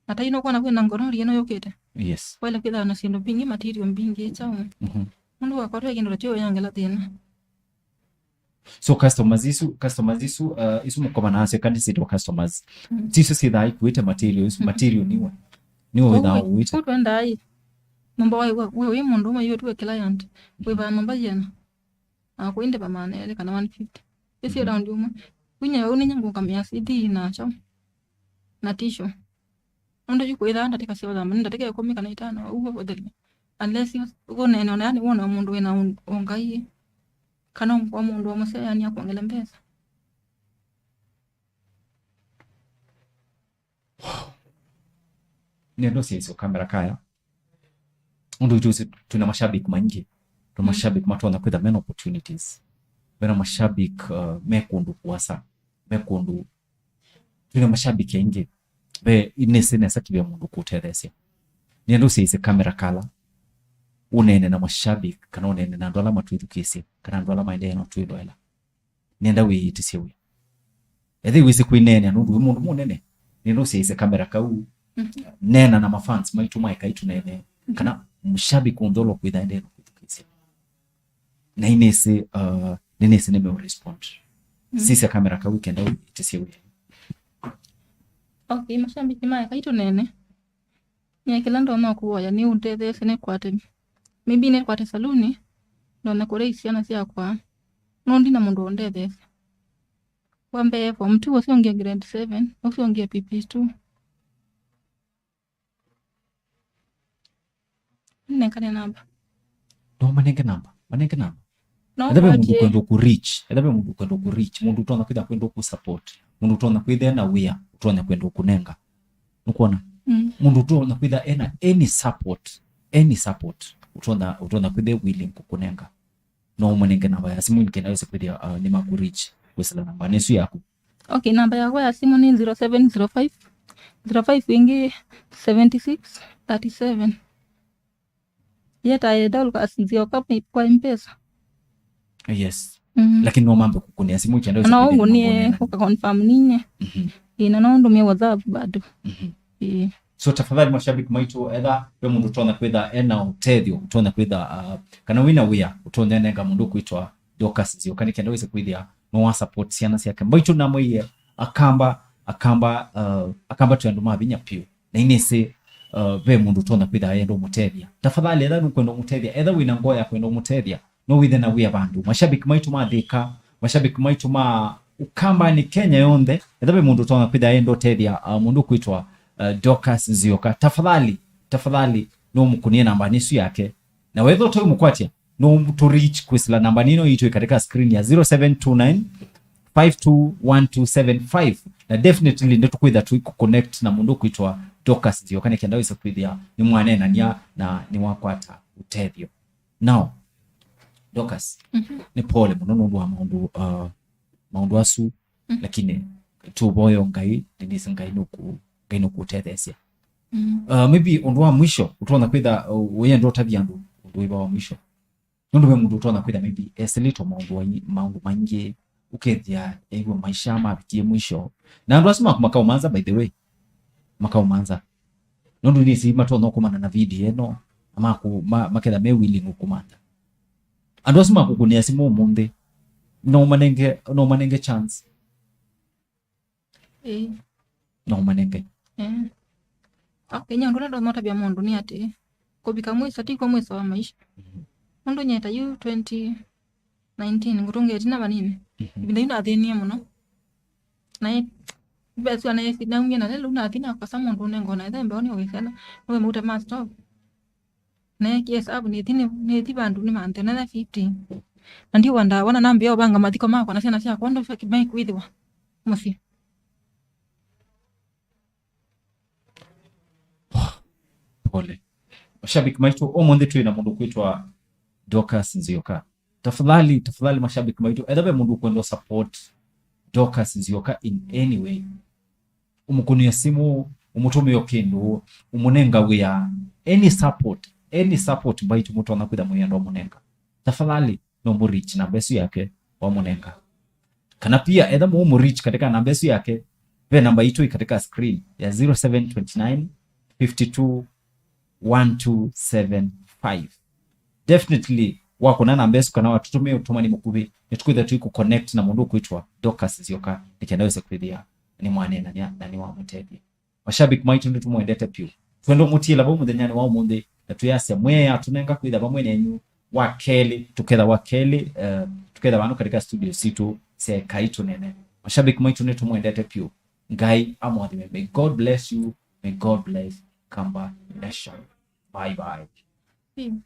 Na ta ino kwona kwĩna ngorori ĩno yũkĩte. Yes. Waĩle kwĩthĩwa na syĩndũ mbingĩ, material mbingĩ, chao. Mhm. Mũndũ wakwatwa kĩndũ ta kĩu yangela thĩna. So customers isu, customers isu, uh, isu mũkomana nasyo, kana syĩtwa customers. Mm. Tisu syĩthaa ikuĩte material, isu Mhm. material nĩwe. Nĩwe Kũu wĩthaa wĩ-, ũĩte. Kũu twendaa ĩ. Nyũmba wa, wa, we wĩ mũndũ ũmwe yu tuwe client. Mhm. Wĩvaa nyũmba yĩana. Na kũindĩva maana elĩ kana one fifty. Ĩsu Mhm. Round ũmwe. Kwinya ũu nĩnya ngũngamĩa C D nakyo. Na tissue. Nũndũ yu kwĩthaa ndatĩka sya ũthamba, nĩ ndatĩka ĩkũmi kana itano, ũguo ũtheli. Unless ũkũneena ona, yani, wona mũndũ wĩna ũ-, ũngai, kana kwa mũndũ wa mũseo, yani, akwongele mbesa. Nĩenda ũsyaĩsya kamera kaya. Ũndũ witũ ũsĩ, twĩna mashabiki maingĩ. Twĩna Mm. mashabiki matonya kwĩtha mena opportunities. Vena mashabiki, uh, me kũndũ kũasa. Me kũndũ. Twĩna mashabiki aingĩ. Ve inĩsĩ nesa kĩvya mũndũ kũtetheesya. Nĩenda ũsyaĩsye kamera kala. Ũneene na mashabiki, kana ũneene na andũ ala matwĩthukĩĩsye, kana andũ ala maendee na twĩloela. Nĩenda wĩyĩtĩsye wĩa. Ethĩwa wĩsĩ kwĩneenea nũndũ wĩ mũndũ mũnene, nĩenda ũsyaĩsye kamera kau, Mhm. neena na mafans maitũ maĩ kai tũneenee, Mhm. kana mshabiki ũntholo kwĩtha endee na kwĩthukĩĩsya. Na inĩsĩ, uh, nĩnĩsĩ nĩmeũrespond. Mhm. Sisya kamera kau kenda wĩyĩtĩsye wĩa. Okay, mashabiki maĩ kai tũneenee. Nyie kĩla ndonya kũvoya nĩ ũndetheesye nĩkwate, maybe nĩkwate saluni, ndonya kũlea syana syakwa, no ndina mũndũ ũndetheesya. Wa mbee form two, ũsu ũngĩ grade seven, ũsu ũngĩ P P two. Nĩnengane namba. No manenge namba, manenge namba. No Etha ve mũndũ ngwatĩe. Ũkwenda kũ reach, etha ve mũndũ ũkwenda kũ reach, mũndũ ũtonya kwĩtha kwenda kũ support, mũndũ ũtonya kwĩtha ena wĩa, ũtonya kwenda kũnenga. Nũkwona? Mm. Mũndũ ũtonya kwĩtha ena any support, any support, ũtonya, ũtonya kwĩtha willing kũkũnenga. No ũmũnenge namba ya simũ nĩ kenda wĩse kwĩthĩa, uh, nĩmakũ reach kwĩsĩla namba nĩsu yaku. Okay, namba yakwa ya simũ nĩ zero seven zero five, zero five ĩngĩ seventy six thirty seven. Yetae Dorcas Nzioka kwa M-Pesa. Yes. Mm. Lakini no mambe kũkũnĩa simũ ikenda no ũkũnie ũkaconfirm ninye. Mhm. Ĩĩ, na no ndũmie WhatsApp bado. Mhm. Ĩĩ. So tafadhali mashabiki maitũ, etha ve mũndũ ũtonya kwĩtha ena ũtethyo, ũtonya kwĩtha, uh, kana wĩna wĩa ũtonya nenga mũndũ kwĩtwa Dorcas Nzioka nĩ kenda wĩse kwĩthĩa no wa support syana syake. Mbaitũ namwĩie akamba, akamba, uh, akamba twĩ andũ ma vinya piũ. Na inĩsĩ, uh, ve mũndũ ũtonya kwĩtha enda ũmũtethya. Tafadhali, etha nũkwenda ũmũtethya, etha wĩna ngoo ya kwenda ũmũtethya, no wĩthe na wĩa vandũ. Mashabiki maitũ ma Thika, mashabiki maitũ ma Ũkambanĩ Kenya yonthe, etha ve mũndũ ũtonya kwĩtha enda ũtethya, uh, mũndũ kwĩtwa, uh, Dorcas Nzioka, tafadhali, tafadhali, no mũkũnie namba nĩsu yake. Na wetha ũtoĩ mũkwatya, no tũ reach kwĩsĩla namba nĩno itũ ĩ katika screen ya zero seven two nine five two one two seven five. Na definitely nĩtũkwĩtha tũikũconnect na mũndũ kwĩtwa Dorcas Nzioka nĩ kenda wĩse kwĩthĩa nĩ mwaneenania na nĩ wakwata ũtethyo. Now, Dorcas, Mhm. nĩ pole mũno nũndũ wa maũndũ, uh, maũndũ asu, Mm. lakini tũvoyo Ngai, nĩnĩsĩ Ngai nũkũ-, Ngai nũkũtetheesya. Mm. Uh, maybe ũndũ wa mwisho ũtonya kwĩtha, uh, ũyenda ũtavya andũ ũndũ wĩva wa mwisho? Nũndũ ve mũndũ ũtonya kwĩtha maybe esĩlĩtwe maũndũ wa-, maũndũ maingĩ, ũkethĩa ew'a maisha mavikie mwisho. Na andũ asu maku makaũmanza, by the way, makaũmanza. Nũndũ nĩsĩ matonya ũkũmana na video ĩno, na maku-, ma-, maketha me willing ũkũmanza. Andũ asu makũkũnĩa simũ ũmũnthĩ, no ũmanenge, no ũmanenge chance. Ĩĩ. No ũmanenge. Ĩĩ. Okay, nyie ũndũ ũla ndonya ũtavya mũndũ nĩ atĩ, kũvika mwiso, ti kw'o mwiso wa maisha. Mhm. Nũndũ nyie ta yu twenty nineteen, ngũtũngĩe ĩtina vanini. Mhm. Ĩvinda yu nathĩnie mũno. Na ĩ-, vesua na ĩsi naumie na lĩu nathi nakosa mũndũ ũnengona ĩthe mbeonĩ ũisela. Nĩwe mũte ma stop. Neekie hesabu nĩthi nĩ-, nĩthi vandũ nĩmanthe nene fifty. Na ndiwa ndawa na nambĩa ũvanga mathiko makwa na syana syakwa ũndũ mekwĩthĩwa mũsyĩ. Pole. Mashabiki maitũ, ũmũnthĩ twĩ na mũndũ kwĩtwa Dorcas Nzioka. Tafadhali, tafadhali mashabiki maitũ, etha ve mũndũ ũkwenda support Dorcas Nzioka in any way, ũmũkũnĩe simũ, ũmũtũmĩe kĩndũ, ũmũnenga wĩa, any support, any support mbaitũ mũtonya kwĩtha mũyenda ũmũnenga, tafadhali no mũ reach namba ĩsu yake wamũnenga. Kana pia etha mũũ mũ reach katika namba ĩsu yake, ve namba itũ ĩ katika screen ya zero seven twenty nine fifty two one two seven five. Definitely, wakũna namba ĩsu kana watũtũmĩa ũtũmani mũkuvĩ, nĩtũkwĩtha tũikũ connect na mũndũ ũkwĩtwa Dorcas Nzioka, nĩ kenda wĩse kwĩthĩa nĩ mwaneenania na nĩ wamũtethya. Mashabiki maitũ nĩtũmwendete piũ. Twenda ũmũtiĩla vau mũthenyanĩ wa ũmũnthĩ, na twĩasya mwĩe atũnenga kwĩtha vamwe nenyu wa kelĩ, tũketha wa kelĩ, eh, tũketha vanu katika studio sitũ sya Ekai Tũnene. Mashabiki maitũ nĩtũmwendete piũ. Ngai amwathime. May God bless you. May God bless Kamba Nation. Bye bye. Hmm.